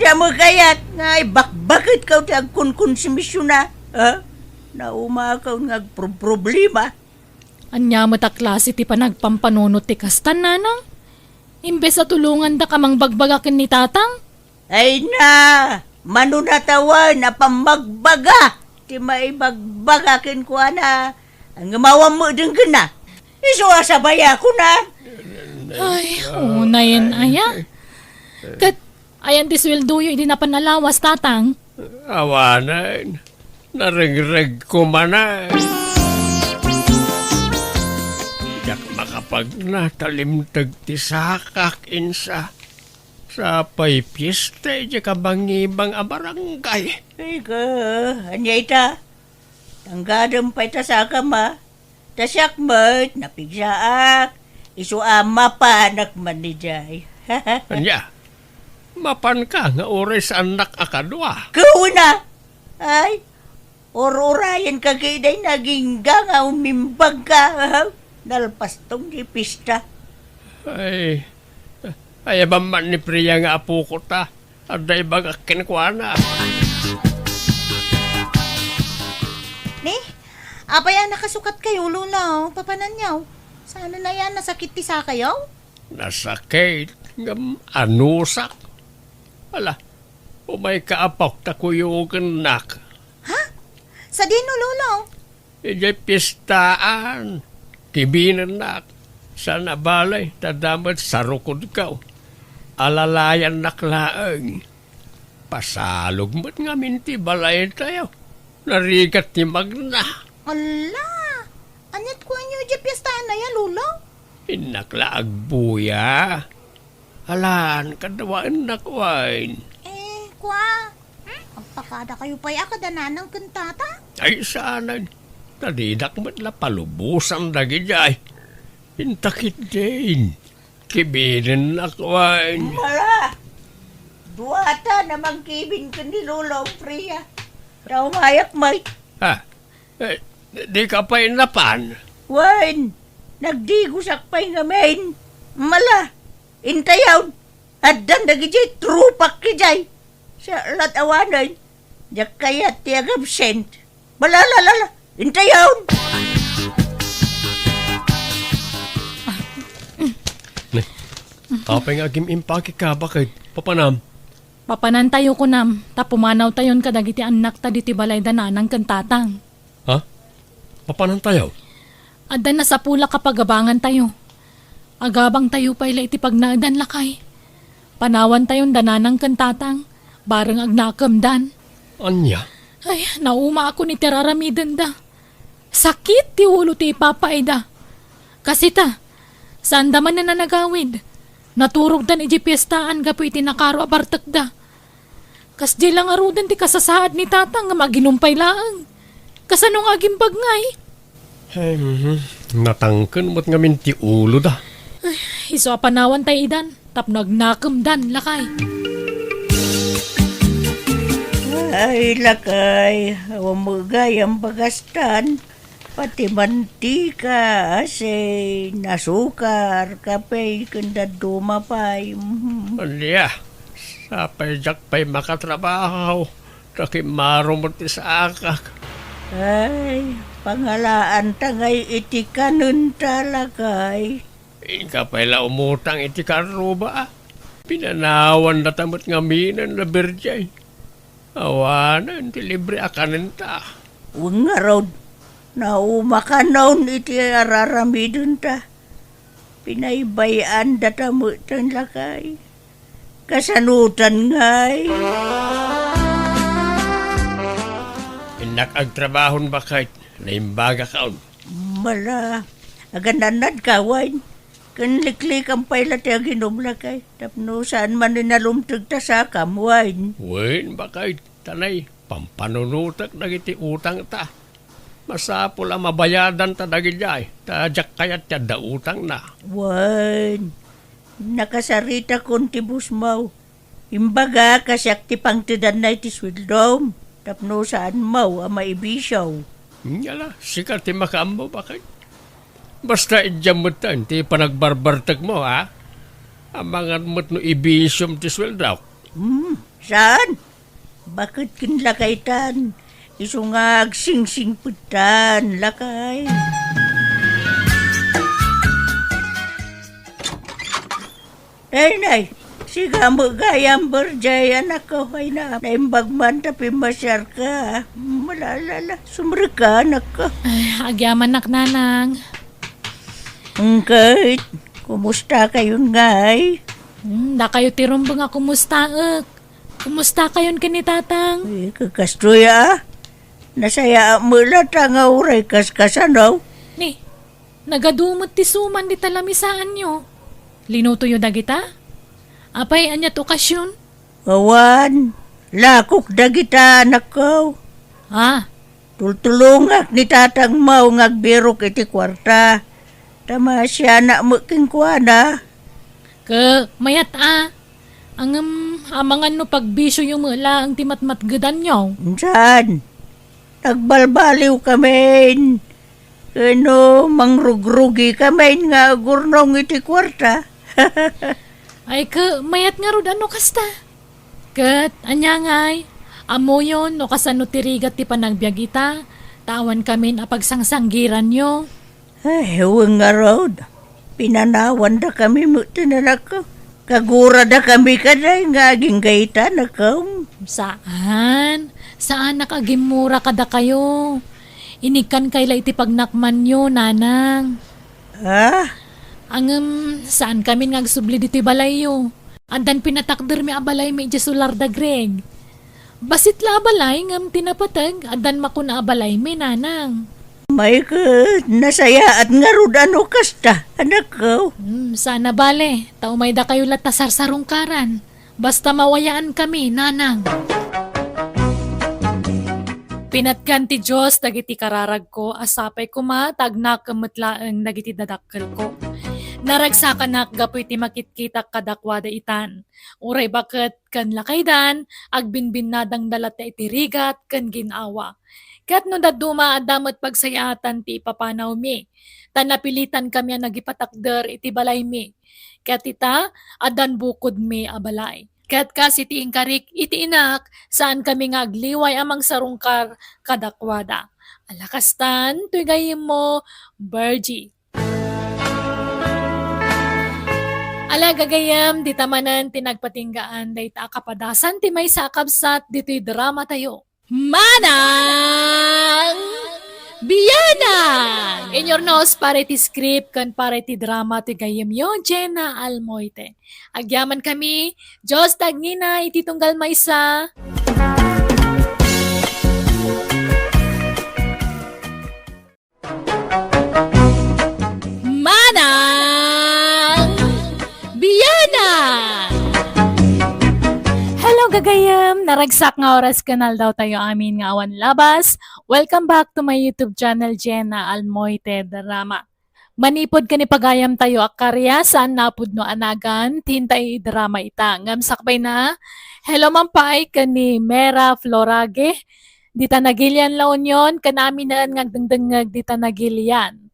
Diak met kayat nga ibakbaketkaw ti agkonkonsumision, a. Ha? Naumakaw nga agproproblema. Ania met a klase ti panagpampanunot ti kastan, nanang? Imbes a tulongandak a mangbagbaga ken ni tatang? Ay na, mano natawen a pammagbaga ti maibagbaga kenkuana, ngem awan met denggenna. Isu a sabayakon, a. Ay, unayen aya. Ket ayan ti sueldoyo idi napan a lawas, tatang? Awanen, narengregko manen. Diak makapagna ta limteg ti sakak, insa. Sapay fiesta idiay kabangibang a barangay. Ay ka, ania ita? Tanggadem pay ta sakam, a. Ta siak met, napigsaak. Isu a mapanak man idiay. Ania? Mapanka nga uray saannak a kadua? Kuna! Ay, ur-urayenka ketdi, nagingga nga umimbagka. Nalpastong ti pista. Ay, ayabam man ni Priya nga apoko ta. Adda ibagak kenkuana. Ni, apay a nakasukatkayo, Lolo? Papananyo? Saan a yan? Nasakit ti sakayo? Nasakit, ngem anusak. Ala, umayka, apok, ta kuyogennak. Ha? Sadino, Lolo? Idiay piestaan, kibinennak. Saan a bale, ta adda met sarukodko. Alalayannak laeng. Pasalog met ngamin ti balaytayo. Narigat ti magna. Ala! Aniat kuanyo idiay piestaan aya, Lolo? Innak la agbuya. Alan, kadawaennak wen. Eh, kua, hmm? Agpakadakayo pay a kada nanang ken tata? Ay, saanen. Ta didak met la palubosan dagidiay. Inta ketdin, kibinennak wen. Ala! Duata a mangkibin ken ni Lolo Priya. Ta umayak met. Ha? Eh, dika pay napan? Wen, Nagdigosak pay ngamin. Mala, intayon. Addan dagidiay tropak idiay. Sa lat awanen, diak kayat ti agabsent. Mala, la, la, la. Intayon. Ne, apay nga agim-impakekka, baket? Papanam? Papanantayo, kunam, ta pumanawtayon kadagiti annakta ditoy balay da nanang ken tatang. Ha? Papanantayo? Adda nasapulak a pagabangantayo. Agabangtayo pay la iti pagnaedan, lakay. Panawantayon da nanang ken tatang, bareng agnakemdan. Ania? Ay, naumaakon iti ar-aramidenda. Sakit ti ulo ti ipapaayda. Kasita, saanda manen a nagawid. Naturogdan idiay piestaan gapu iti nakaro a bartekda. Kasdiay la ngaruden ti kasasaad ni tatang ngem aginum pay laeng. Kasano nga agimbag ngay? Ay, mhm. Natangken met ngamin ti uloda. Ay, isu a panawan tay idan tapno agnakemdan, lakay. Ay, lakay, awan met gayam bagastan. Pati mantika, asin, asukar, kape, ken dadduma pay. Mhm. Ania, sapay diak pay makatrabaho, ta kimmaro met ti saakak. Ay, pangalaanta ngay iti kanenta, lakay. Inka pay la umutang iti karruba, a. Pinanawandata met ngaminen a birdiay. Awanen ti libre a kanenta. Wen ngarud, naumakanon iti ar-aramidenta. Pinaybay-andata metten, lakay. Kasanotan ngay? Innak agtrabahon, baket. Naimbagakon. Mala, aganannadka, wen? Ken liklikam pay la ti aginum, lakay, tapno saan manen a lumteg ta sakam, wen? Wen, baket, ta nay, pampanunotek dagiti utangta. Masapul a mabayadanta dagidiay, ta diak kayat ti adda utangna. Wen, nakasaritakon ti busmaw. Imbaga, kasiak ti pangtedanna iti sueldom, tapno saanmo a maibisio. Ngala, sika ti makaammo, baket. Basta idiam metten ti panagbarbartekmo, a? Amangan met no ibisiom ti sueldok. Hmm, saan? Baket ken lakaytan, isu nga agsingsingpettan, lakay. Nay, nay, sika met gayam, birdiay, anakko, ay na, naimbag man ta pimmasiarka. Malalala, sumrekka, anakko. Ay, agyamannak, nanang. Ngket, kumusta kayon ngay? Hmm, dakayo ti rumbeng a kumustaek. Kumusta kayon ken ni tatang? Eh, kakastoy, a? Nasayaat met latta nga uray kaskasano. Ni, nagadu met ti suman dita lamisaanyo. Linutoyo dagita? Apay, ania ti okasion? Awan, lakok dagita, anakko. Ah. Tultulongak ni tatangmo nga agbirok iti kuarta. Ta maasianak met kenkuana. Ke, mayat a. Ngem, amangan no pagbisioyo met laeng ti matmatgedanyo. Saan? Nagbalbaliwkamin. Ken no, mangrugrugikamin nga agurnong iti kuarta. Ay, ke, mayat ngarud a no kasta. Ket, ania ngay, ammoyon no kasano ti rigat ti panagbiag ita, ta awankamin a pagsangsanggiranyo. Ay, wen ngarud, pinanawandakami met ti nanakko. Kaguradakami kadi nga agingga ita, anakko. Saan? Saanak a gimmura kadakayo. Inikkankay la iti pagnakmanyo, nanang. Ah? Ngem, saankamin nga agsubli ditoy balayyo. Addan pinatakdermi a balaymi idiay solar da Greg. Bassit la a balay ngem ti napateg, addan makuna a balaymi, nanang. May ket nasayaat ngarud a no kasta, anakko. Hmm, saan a bale, ta umaydakayo latta sarsarungkaran. Basta mawayaankami, nanang. Pinatgan ti Dios dagiti kararagko a sapay koma ta agnakem met laeng dagiti dadakkelko. Naragsakanak gapu iti makitkitak kadakuada itan. Uray baket ken lakaydan, agbinbinnadangda latta iti rigat ken gin-awa. Ket no dadduma, adda met pagsayaatan ti ipapanawmi, ta napilitankami a nagipatakder iti balaymi. Ket ita, addan bukodmi a balay. Ket kas iti inkarik iti inak, saankami nga agliway a mangsarungkar kadakuada. Ala kastan, toy gayyemmo, Virgie. Ala gagayyem, dita manen ti nagpatinggaan dayta a kapadasan ti maysa a kabsat ditoy dramatayo. Manang Bianang! Inyurnos para iti script ken para iti drama ti gayyemyo, Jenna Almoite. Agyamankami, Dios ti agnina iti tunggal maysa. Manang Bianang! Hello, gagayyem! Naragsak nga oras ken aldawtayo amin nga awan labas. Welcome back to my YouTube channel, Jenna Almoite Drama. Manipud ken ni pagayamtayo a karya, saan napudno a nagan ti inta idrama ita. Ngem sakbayna, hello man pay ken ni Mera Florage, dita Nagilian, La Union, ken aminen nga agdengdengngeg dita Nagilian.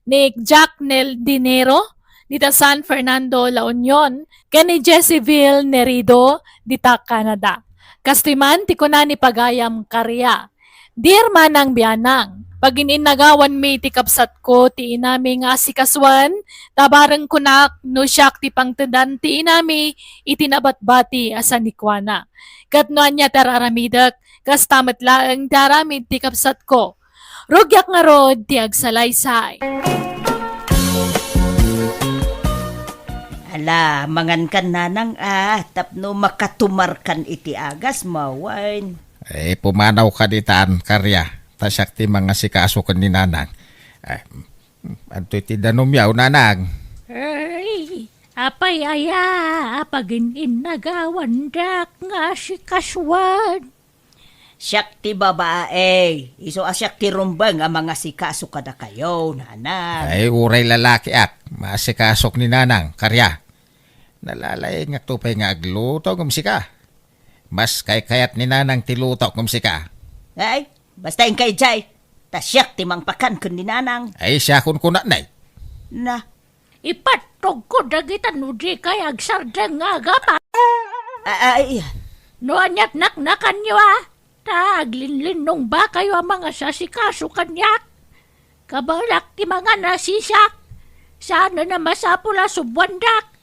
Ni Jack Nel Dinero, dita San Fernando, La Union, ken ni Jesseville Nerido, dita Canada. Kastoy man ti kuna ni pagayam karya. Dear Manang Bianang, pagin-innagawanmi ti kabsatko ti inami nga asikasuan, ta bareng kunak no siak ti pangtedan ti inami iti nabatbati a sanikuana. Ket no ania ti ar-aramidek, kasta met laeng ti aramid ti kabsatko. Rugiak ngarud ti agsalaysay. Ala, mangankan nanang a, tapno makatumarkan iti agasmo wen. Eh, pumanawka ditan, karya. Ta siak ti mangasikaso ken ni nanang. Eh, adtoy ti danumyo, nanang. Ay, apay aya a pagin-innagawandak nga asikasuan? Siak ti babae, isu a siak ti rumbeng a mangasikaso kadakayo, nanang. Ay, uray lalakiak, maasikasok ni nanang, karya. Nalalaingakto pay nga agluto ngem sika. Mas kaykayat ni nanang ti luto ngem sika. Ay, basta inkay jay, ta siak ti mangpakan ken ni nanang. Ay, siakon kunanay. Na, Ipattogko dagita no dikay agsardeng nga agama. A-, ay. No aniat naknakanyo a, ta aglinlinnongbakayo a mangasasikaso kaniak. Kabaelak ti mangan a sisiak. Saanen a masapul a subuandak.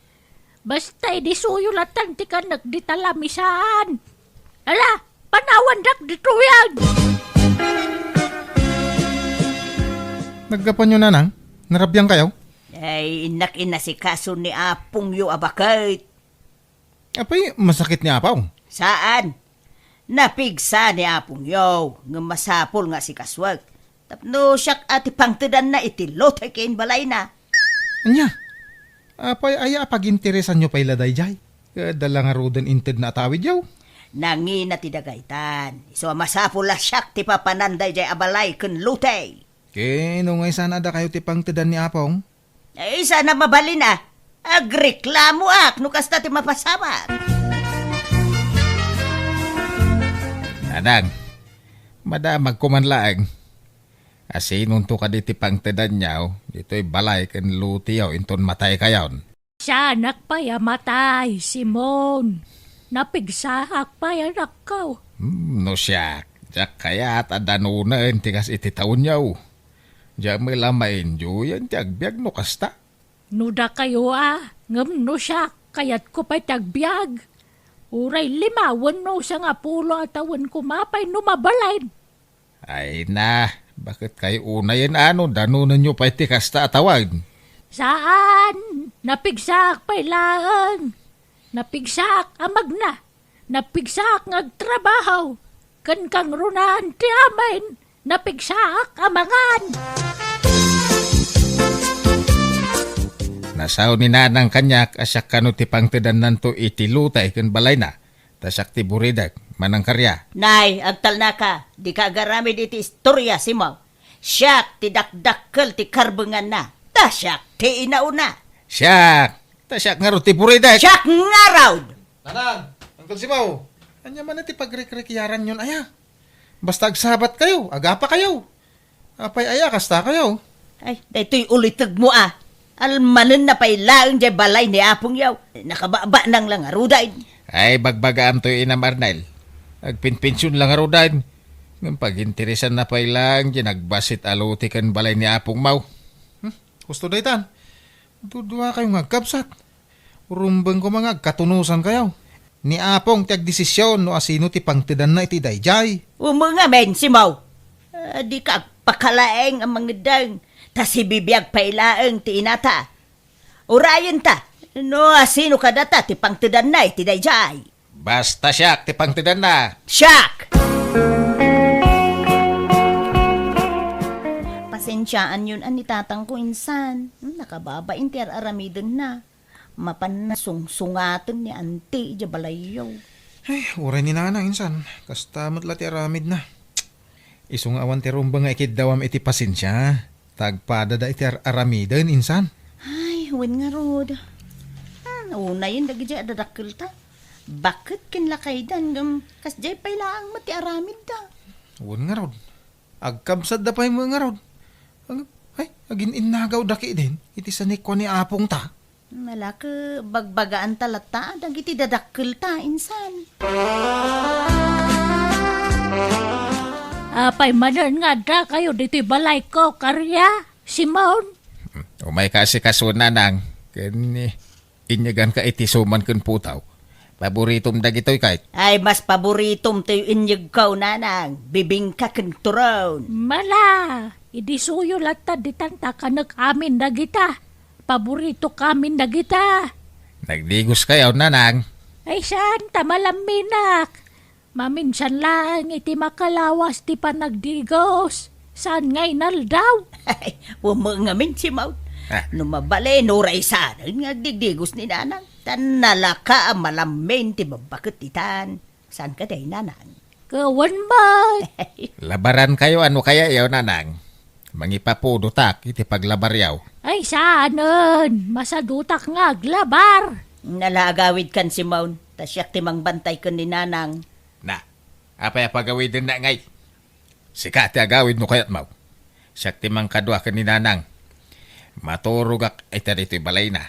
Basta idi suyo latan ti kanek dita lamisaan. Ala, panawandak ditoyen! Naggapuanyo, nanang? Narabiangkayo? Ay, innak inasikaso ni apongyo a baket. Apay, masakit ni apaw? Saan. Napigsa ni apongyo, ngem masapul nga asikasuek. Tapno siak a ti pangtedanna iti lotay ken balayna. Ania? Apay, aya a paginteresanyo pay la daydiay? Adda la ngaruden intedna a tawidyo? Nangina ti dagaytan. Isu a masapul a siak ti papanan daydiay a balay ken lotay. Ken no nga isana a dakayo ti pangtedan ni apong? Ay, sana mabalin a. Agreklamoak no kasta ti mapasamak. Nanang, madamagko man laeng. Asinonto kadi ti pangtedanyo ditoy balay ken lotiyo inton mataykayon? Saanak pay a matay, Simon. Napigsaak pay, anakko. Hmm, no siak, diak kayat a danonen ti kas iti taonyo. Diak met la maindiayen ti agbiag no kasta. No dakayo a, ngem no siak, kayatko pay ti agbiag. Uray lima wenno sangapulo a tawen koma pay no mabalin. Ay na, baket kay unayen a no danonenyo pay ti kasta a tawen? Saan, napigsaak pay laeng. Napigsaak a magna, napigsaak nga agtrabaho, ken kangrunaan ti amin, napigsaak a mangan. Nasao ni nanang kaniak a siak kano ti pangtedannanto iti lotay ken balayna. Ta siak ti buridek, manangkarya. Nay, agtalnaka, dika agaramid iti istoria, Simon. Siak ti dakdakkel ti karbenganna, ta siak ti inauna. Siak, ta siak ngarud ti buridek. Siak ngarud! Nanang, Uncle Simon, ania man ti pagrikrikiaranyon aya? Basta agsabatkayo, agapakayo. Apay aya kastakayo? Ay, daytoy ulitegmo a. Almanenna pay laeng diay balay ni apongyo. Nakababanang la ngaruden. Ay, bagbagaamtoy, Inang Arnel. Agpinpension la ngaruden. Ngem paginteresanna pay laeng diay nagbassit a lote ken balay ni apongmo. Hmm? Husto daytan. Duduakayo nga agkabsat. Rumbeng koma nga agkatunosankayo. Ni Apong ti agdesisyon no asino ti pangtedanna iti daydiay. Umo ngamin, Simon. Ah, dika agpakalaeng a mangeddeng, ta sibibiag pay laeng ti inata. Urayenta, no asino kadata ti pangtedanna iti daydiay. Basta siak ti pangtedanna. Siak! Pasensiaanyon a ni tatangko insan. Hmm, nakababain ti ar-aramidenna. Mapanna sungsungaten ni Anti idiay balayyo. Ay, uray ni Nanang insan. Kasta met la ti aramidna. Isu nga awan ti rumbeng nga ikiddawam iti pasensia. Ta agpadada iti ar-aramiden insan. Ay, wen ngarud. Hmm, unayen dagiti a dadakkelta. Baket ken lakayda ngem kasdiay pay laeng met ti aramidda. Wen ngarud. Agkabsatda pay met ngarud. Ag-, ay, agin-innagawda ketdin iti sanikua ni apongta. Nalaka, bagbagaanta latta dagiti dadakkelta insan. Apay manen nga addakayo ditoy balayko, Karia? Simon? Umayka asikaso, Nanang, ken inyeganka iti suman ken putaw. Paboritom dagitoy, kayat. Ay, mas paboritom toy inyegko, Nanang. Bibingka ken turon. Mala, idisuyo latta ditan ta kanek amin dagita. Paboritok amin dagita. Nagdigoskayo, Nanang? Ay, saan ta malamminak. Maminsan laeng iti makalawas ti panagdigos. Saan nga inaldaw? Ay, umeng amin, Simon. Ah. No mabalin, uray saanen nga agdigdigos ni Nanang. Ta nalaka a malammin ti babbaket ditan. Saan kadi, Nanang? Kawan man. Labarankayo a no kayayo, Nanang. Mangipapudotak iti paglabaryo. Ay, saanen. Masadutak nga aglabar. Nala, agawidkan, Simon. Ta siak ti mangbantay ken ni Nanang. Na, apay a pagawidenna ngay? Sika ti agawid no kayatmo. Siak ti mangkadua ken ni Nanang. Maturogak ita ditoy balayna.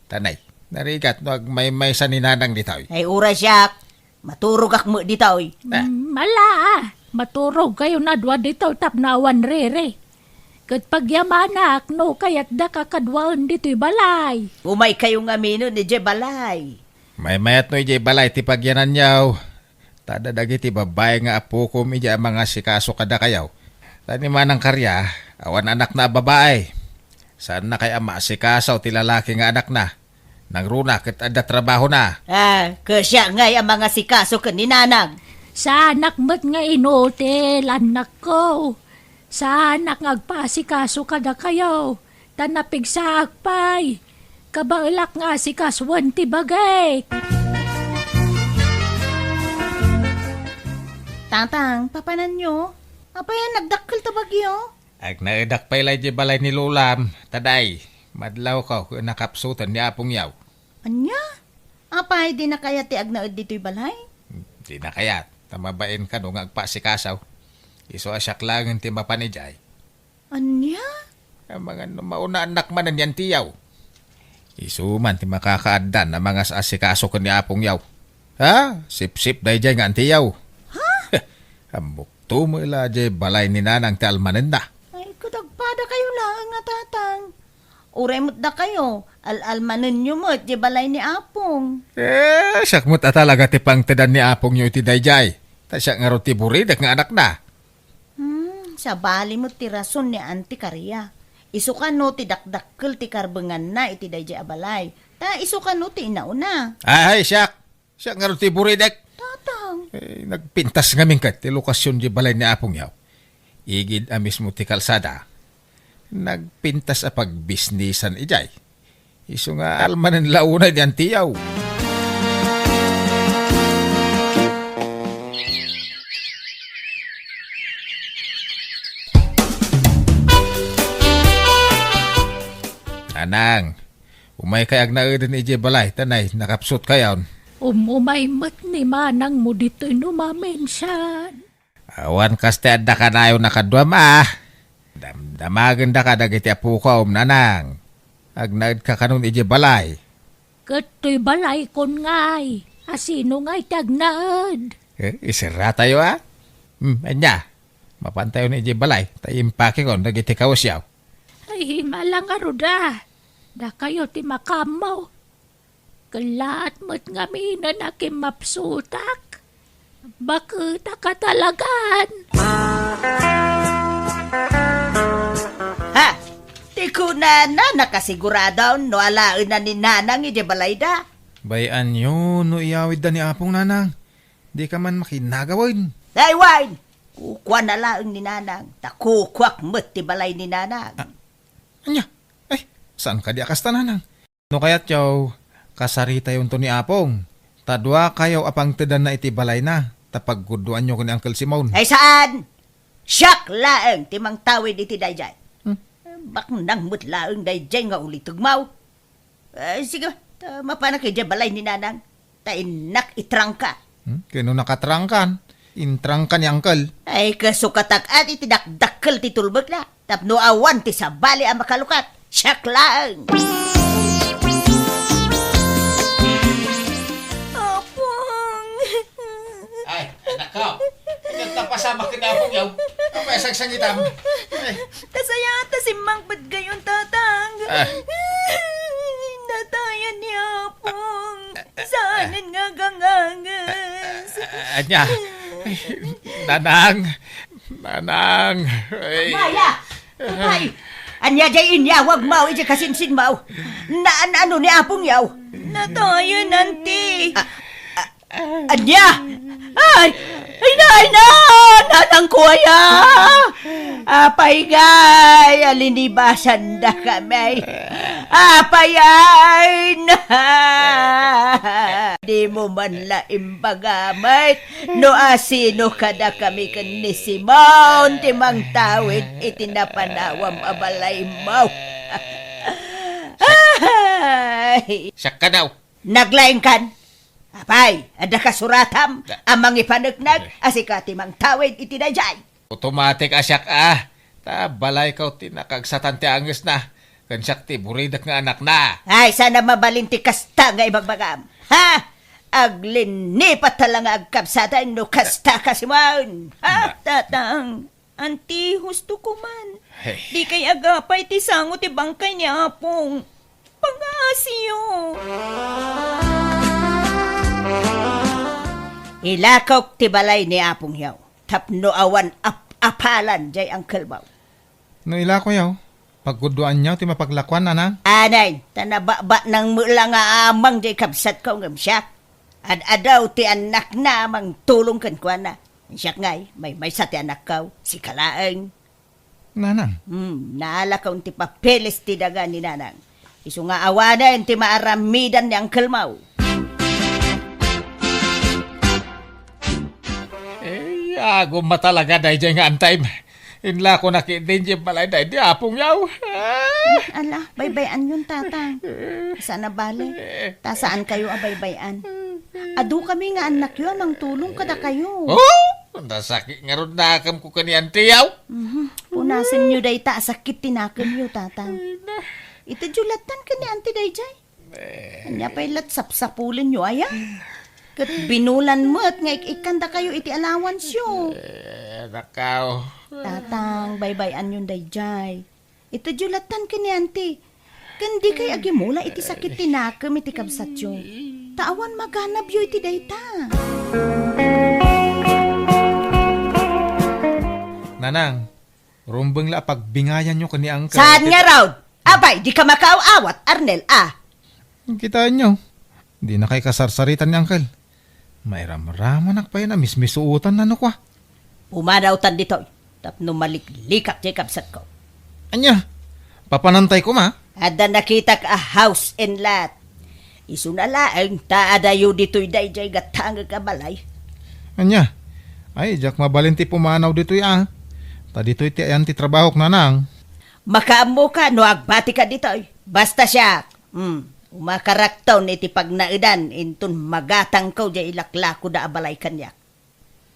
Tanay, narigat no agmaymaysa ni Nanang ditoy. Ay, uray siak. Maturogak met ditoy. Ah. Mm, ala, maturogkayon a dua ditoy tapno awan riri. Ket pagyamanak no kayatdaka kaduaen ditoy balay. Umaykayo ngaminen idiay balay. Maymayat no idiay balay ti pagyananyo. Ta adda dagiti babbai nga appokom idiay a mangasikaso kadakayo. Ta ni Manang Karia, awan anakna a babai. Saannakay a maasikaso ti lalaki nga anakna. Nangruna ket adda trabahona. Ah, ket siak ngay a mangasikaso ken ni Nanang. Saanak met nga inutil, annakko. Saanak nga agpaasikaso kadakayo, ta napigsaak pay. Kabaelak nga asikasoen ti bagik. Tatang, papananyo? Apay a nagdakkel ta bagyo? Agnaedak pay la idiay balay ni Lolam, ta day, madlawko ket nakapsuten ni Apongyaw. Ania? Apay, dina kayat ti agnaed ditoy balay? Dina kayat, ta mabain kano nga agpaasikaso. Isu a siak laengen ti mapan idiay. Ania? Amangan no mauna annak manen ni antiyaw. Isu man ti makakaaddan a mangas-asikaso ken ni Apongyaw. Ha? Sipsip daydiay nga antiyaw. Ha? Ammok to met la diay balay ni Nanang ti almanenna. Ay, ket agpadakayo laeng a tatang. Uray met dakayo, al-almanenyo met diay balay ni Apong. Eh, siak met a talaga ti pangtedan ni Apongyo iti daydiay. Ta siak ngarud ti buridek nga anakna. Hmm, sabali met ti rason ni Auntie Karia. Isu kano ti dakdakkel ti karbenganna iti daydiay a balay. Ta isu kano ti inauna. Ay, siak. Siak ngarud ti buridek. Tatang. Eh, nagpintas ngamin ket ti lokasyon diay balay ni Apongyaw. Igid a mismo ti kalsada. Nagpintas a pagbisnisan idiay. Isu nga almanen la unay ni antiyaw. Nanang, umaykay agnaeden idiay balay, ta nay, nakapsutkayon. Um-, umay met ni manangmo ditoy no maminsan. Awan kas ti adda kanayon a kaduam a. Damdamagendaka dagiti apokom, nanang. Agnaedka kanon idiay balay. Ket toy balaykon ngay, a sino ngay ti agnaed? Eh, iserratayo a? Hmm, ania? Mapantayon idiay balay, ta impakekon dagiti kawesyaw. Ay, mala ngarud a. Dakayo ti makaammo. Kellaat met ngamin a nakimmapsutak. Baketak a talagan. Ha! Ti kunana, nakasiguradon no alaenna ni Nanang idiay balayda. Bay-anyo no iyawidda ni Apong, Nanang. Dika man makinagawen. Ay, wen! Kukuana laeng ni Nanang, ta kukuak met ti balay ni Nanang. Ah, ania? Ay, saan kadi a kasta, Nanang? No kayatyo, kasaritayonto ni Apong. Ta duakayo a pangtedanna iti balayna, ta paggudoanyo ken ni Uncle Simon. Ay, saan! Siak laeng ti mangtawid iti daydiay. Hmm? Baknang met laeng daydiay nga ulitegmaw. Eh, sige, ta mapanak idiay balay ni Nanang. Ta innak itrangka. Hmm? Kano nakatrangkan? Intrangka ni Uncle. Ay, kasukatak iti dakdakkel ti tulbekna. Tapno awan ti sabali a makalukat. Siak laeng. Apong! Ay, anakko. Ingat na pasamak ken Apong yaw. Apay a sagsangitam? Ay. Ta sayaat ta simmangpet gayon, Tatang. Ah. Natayan ni Apong. Saanen nga agangages. Ah, ania? Nanang. Nanang. Ay. Maya! Apay! Ania diay inyawagmaw iti kasinsinmaw? Naan-ano ni Apong yaw? Natayan, Auntie. Ah, ah, Ania? Ay! Ay na, ay na! Nanangko aya! Apay ngay a linibasandakami? Apay ay na! Dimo man la imbaga met no asino kadakami ken ni Simon ti mangtawid iti napanawam a balaymo. Ay! Siak kano? Naglaingkan? Apay, adda kasuratam a mangipaneknek a sika ti mangtawid iti daydiay? Automatic a siak a. Ta balayko ti nakaagsatan ti angesna, ken siak ti buridek nga anakna. Ay, saan a mabalin ti kasta nga ibagbagam? Ha? Aglinnipat ta la nga agkabsateng no kasta ka, Simon. Ha, Tatang? Auntie, husto ko man. Hey. Dikay agapay ti sango ti bangkay ni Apong. Pangasiyo. Ilakok ti balay ni Apong yaw, tapno awan ap-apalan jay angkelmaw. No ilako yaw, paggudoan yaw ti mapaglakuan, nanang? Anay, ta nababatnang met la nga amang jay kabsatko ngem siak. Ad-adaw ti annakna a mangtulong kenkuana. Siak ngay, maymaysa ti annakko, sika laeng. Nanang. Hmm, naalakon ti papeles ti daga ni Nanang. Isu nga awanen ti maaramidan ni angkelmaw. Eh, agum a talaga daydiay nga antayem. Inlakonak iti idiay balay daydi Apong yaw. Ah! Ala, baybay-anyon, Tatang. Saan a bale. Ta saan kayo a baybay-an. Adu kami nga annakyo a mangtulong kadakayo. Oh! Nasakit ngarud nakemko ken ni Auntie yaw. Mhm. Punasenyo dayta a sakit ti nakemyo, Tatang. Itedyo lattan ken ni Auntie daydiay. Eh. Ania pay lat sapsapulenyo aya? Ket binulan met nga ik-ikkandakayo iti allowance-yo. Eh, nakaw. Tatang, baybay-anyon daydiay. Itedyo lattan ken ni Auntie. Ken dikay agimula iti sakit ti nakem iti kabsatyo. Ta awan maganabyo iti dayta. Nanang, rumbeng la a pagbingayanyo ken ni Uncle. Saan ngarud? Apay, dika makaaw-awat, Arnel, a? Kitaenyo, dinakay kasarsaritan ni Uncle. Mairamramanak pay a mismisuotan no kua. Pumanawtan ditoy, tapno maliklikak ti kabsatko. Ania? Papanantay koma? Adda nakitak a house and lot. Isuna laeng ta adayo ditoy daydiay gatangek a balay. Ania? Ay, diak mabalin ti pumanaw ditoy a. Ta ditoy ti ayan ti trabahok, nanang. Makaammoka no agbatika ditoy. Basta siak, hmm, umakarakton iti pagnaedan inton magatangko diay ilaklakoda a balay kaniak.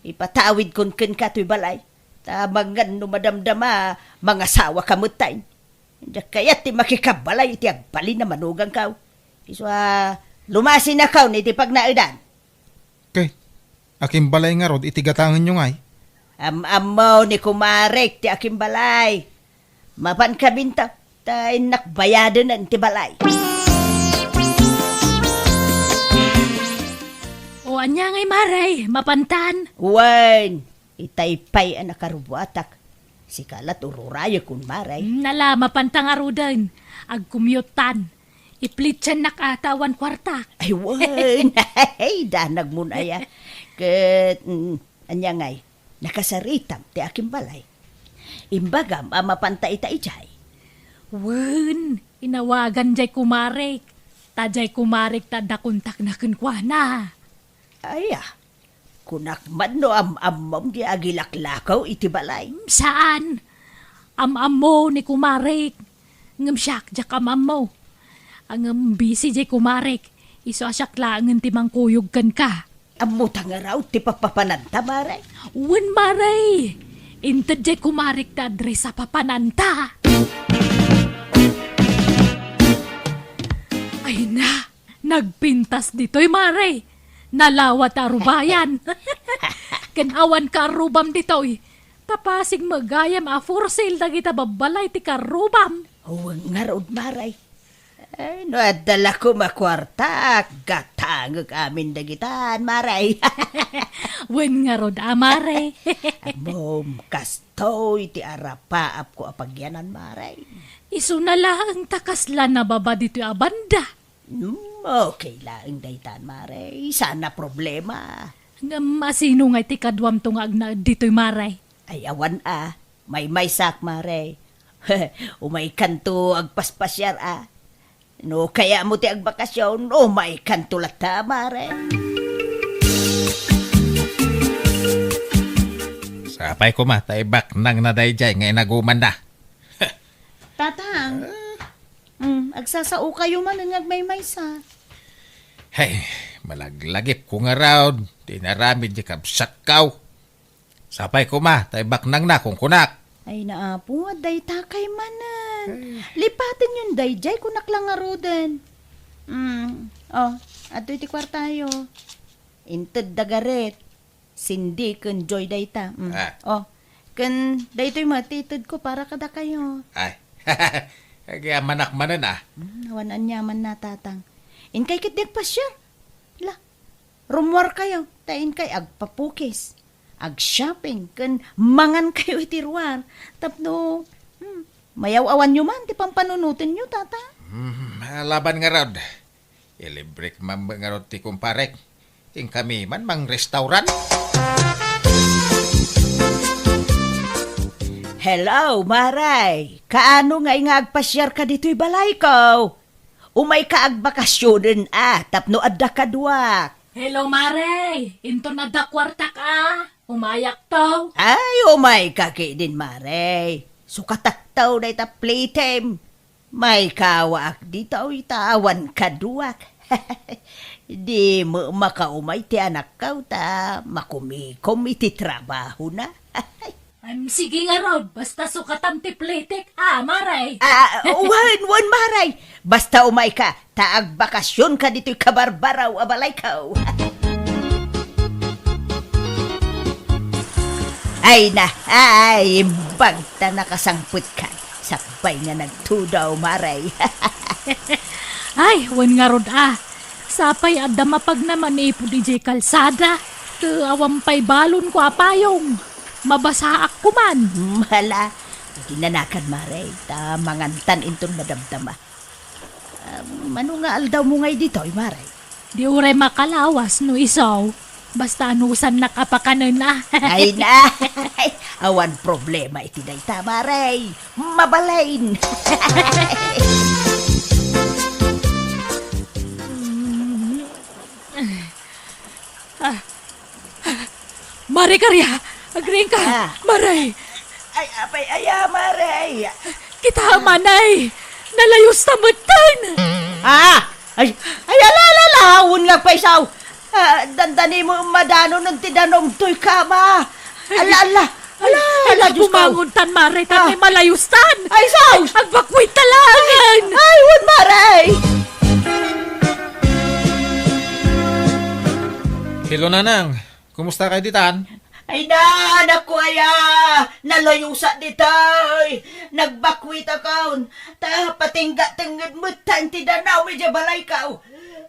Ipatawidkon kenka toy balay. Ta mangngad no madamdama, mangasawaka metten. Diak kayat ti makikabalay iti agbalin a manugangko. Isu a, lumasinakon iti pagnaedan. Ket, akimbalay ngarud iti gatangenyo ngay? Am-ammo ni kumarek ti akimbalay. Mapan kabinta, ta innak bayadenen ti balay. O, ania ngay, Mare? Mapantan? Wen, itay pay a nakarubuatak. Sika la ti ururayekon, Mare. Hmm, ala, mapanta ngaruden. Agcommute-tan. Iplitsannak a ta awan kuartak. Ay, wen. Ay, danagmon aya. Ket, mm, ania ngay, nakasaritam ti akimbalay. Imbagam a mapanta ita idiay. Wen, inawagan jay kumarek. Ta jay kumarek ta adda kontakna kenkuana. Aya, kunak man no am-ammom di agilaklakaw iti balay. Saan? Am-ammo ni kumarek. Ngem siak, diak am-ammo. Ngem busy jay kumarek. Isu a siak laengen ti mangkuyog kenka. Ammota ngarud ti papapananta, Mare? Wen, Mare. Inted jay kumarek ti address a papananta. Ay na, nagpintas ditoy, Mare. Nalawa ti arubayan. Ken awan kaarrubam ditoy. Ta pasig met gayam a for sale dagita babbalay ti kaarrubam. Wen ngarud, Mare. Ay, no adda la koma kuartak, gatangek amin dagitan, Mare. Wen ngarud a, Mare. Ammom, kastoy ti arapaapko a pagyanan, Mare. Isuna laeng ta kasla nababa ditoy a banda. Hmm, okay laeng daytan, Mare. Saan a problema. Ngem asino ngay ti kaduamto nga agnaed ditoy, Mare? Ay, awan a. Maymaysak, Mare. Umaykanto agpaspasiar a. No kayatmo ti agbakasyon, umaykanto latta, Mare. Sapay koma ta ibaknangna daydiay nga inagumanna. Tatang, mm, agsasaokayo manen nga agmaymaysa. Hey, malaglagipko ngarud ti inaramid ni kabsatko. Sapay koma ta ibaknangna, kunkunak. Ay, naapo, adda itakay manen. Ay. Lipatenyon daydiay, kunak la ngaruden. Mm, oh, adtoy ti kuartayo. Inted da Gareth, Cindy, ken Joy dayta. Mm. Ah. Oh, ken daytoy met ti itedko para kadakayo. Ay. Agyamanak manen, ah. Mm, awan aniamanna, Tatang. Inkay ketdi agpasiar. La, rummuarkayo, ta inkay agpapukis, agshopping, ken mangankayo iti ruar. Tapno, hmm, mayaw-awanyo man ti pampanunotenyo, Tata. Hmm, laban ngarud. Ilibrek man ngarud ti kumparek. Inkami man mangrestaurant. Hello, Mare. Kaano ngay nga agpasiarka ditoy balayko? Umayka agbakasyonen a tapno adda kaduak. Hello, Mare. Inton adda kuartak a, umayakto. Ay, umayka ketdin, Mare. Sukatakto dayta playtime. Maykawaak ditoy ta awan kaduak. Di met makaumay ti anakko ta makumikom iti trabahona. Em, sige ngarud, basta sukatam ti plitik, ah, Mare. Ah, wen, wen, Mare. Basta umayka, ta agbakasyonka ditoy kabarbaraw a balayko. Ay na, ay, imbag ta nakasangpetka. Sakbay nga nagtudaw, Mare. Ay, wen ngarud, ah. Sapay adda mapagna manipud idiay kalsada, ket awan pay balonko a payong. Mabasaak koman. Hmm, hala, di nanakan, Mare, ta mangantan inton madamdama. Ah, mano nga aldawmo ngay ditoy, Mare? Di uray makalawas no isu. Basta anusannak a pakanen, ah. Ay na, awan problema iti dayta, Mare. Mabalin. Ah. Mare Karia, agriingka. Ah. Mare. Ay, apay aya, Mare? Kita, Mare. Nalayusta metten. Ah! Ay, ay, ala, ala, ala, wen nga agpaysaw. Ah, dandani mo madano no ti danong toy kama. Ala, ala. Ala, ala, Diyos ko. Bumangon tan, Mare, tan Ah. Malayustan. Ay, sus! Agbakwit ta laeng. Ay, wen, Mare! Hello, Nanang. Kumusta kayo ditan? Ay na, anak ko, aya! Nalayusak ditoy! Nagbakwitakon! Ta patingga tengnged met tan ti danaw idiay balayko!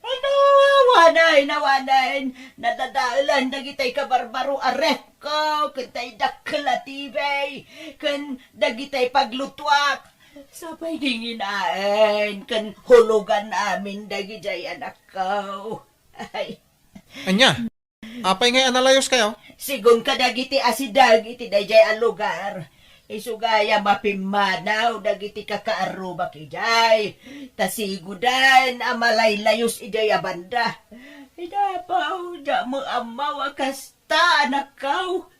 Ay na, awanen, awanen! Nadadaelan dagitay kabarbaro a refko, ken tay dakkel a T V, ken dagitay paglutuak. Sapay dinginaen, ken hulugan amin dagidiay anakko. Ay. Ania? Apay ngay a nalayuskayo? Sigun kadagiti asideg iti daydiay a lugar, isu gayam a pimmanaw dagiti kakaarrubak idiay, ta siguden a malaylayus idiay a banda. Idapaw, diak met ammo a kasta, anakko.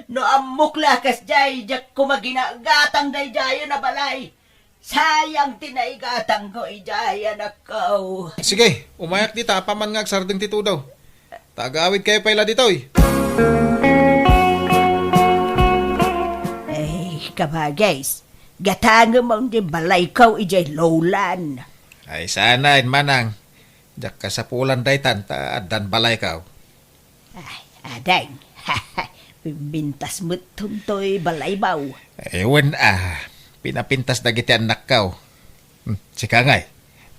No ammok la a kasdiay, diak koma ginagatang daydiayen a balay. Sayang ti naigatangko idiay, anakko. Sige, umayak dita apaman nga agsardeng ti tudo. Ta agawidkayo pay la ditoy. Ay, kabagis, gatangem man ti balayko idiay lowland. Ay, saan, manang. Diak kasapulan daytan ta addan balayko. Ay, ading. Pimpintas met toy balaymo. Ay, wen a, pinapintas dagiti annakko. Hmm, sika ngay,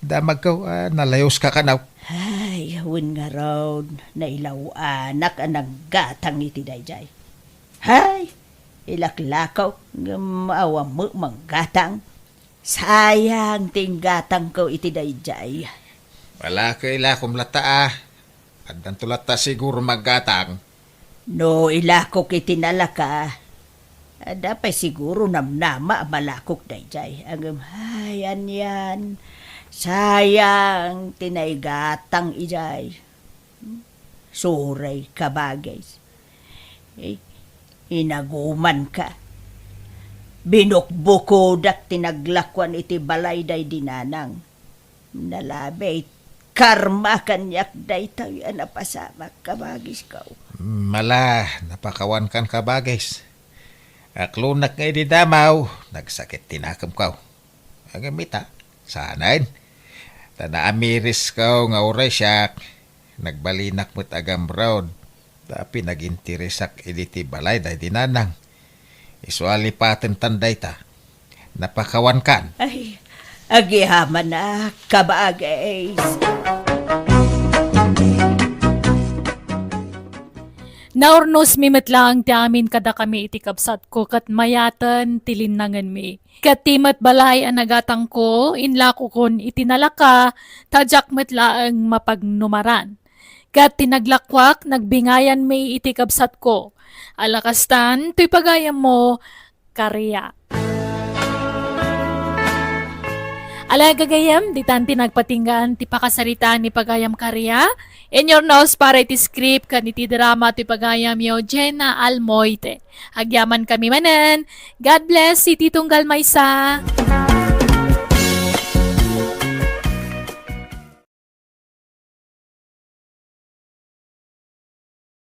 damagko a nalayuska kano. Ay, wen ngarud, nailaw-anak a nanggatang iti daydiay. Hay, ilaklako, ngem awan met manggatang. Sayang ti inggatangko iti daydiay. Ala, ilakom latta a. Addanto latta siguro manggatang. No ilakok iti nalaka, adda pay siguro namnama a malakok daydiay. Ngem, ay, anian, sayang ti naigatang idiay. Sorry, kabagis. Eh, inagumanka. Binukbukodak ti naglakuan iti balay daydi nanang. Nalabi, karma kaniak daytoy a napasamak, kabagisko. Mala, napakawankan, kabagis. Aklonak nga idi damaw, nagsakit ti nakemko. Ngem ita, saanen. Ta naamirisko nga uray siak, nagbalinak met a gamrod. Ta pinaginteresak idi ti balay daydi nanang. Isu a lipaten tan dayta. Napakawankan. Ay, agyamanak, kabagis. Naurnosmi met laeng ti amin kadakami iti kabsatko ket mayaten ti linnangenmi. Ket ti met balay a nagatangko, inlakokon iti nalaka, ta diak met laeng mapagnumaran. Ket ti naglakuak, nagbingayanmi iti kabsatko. Ala kastan, toy pagayammo, Karia. Ala gagayam, ditan ti nagpatinggaan ti pakasaritaan ni pagayam Karia. In your nose para iti script ken iti drama ti pagayamyo, Jenna Almoite. Agyamankami manen. God bless, iti tunggal maysa.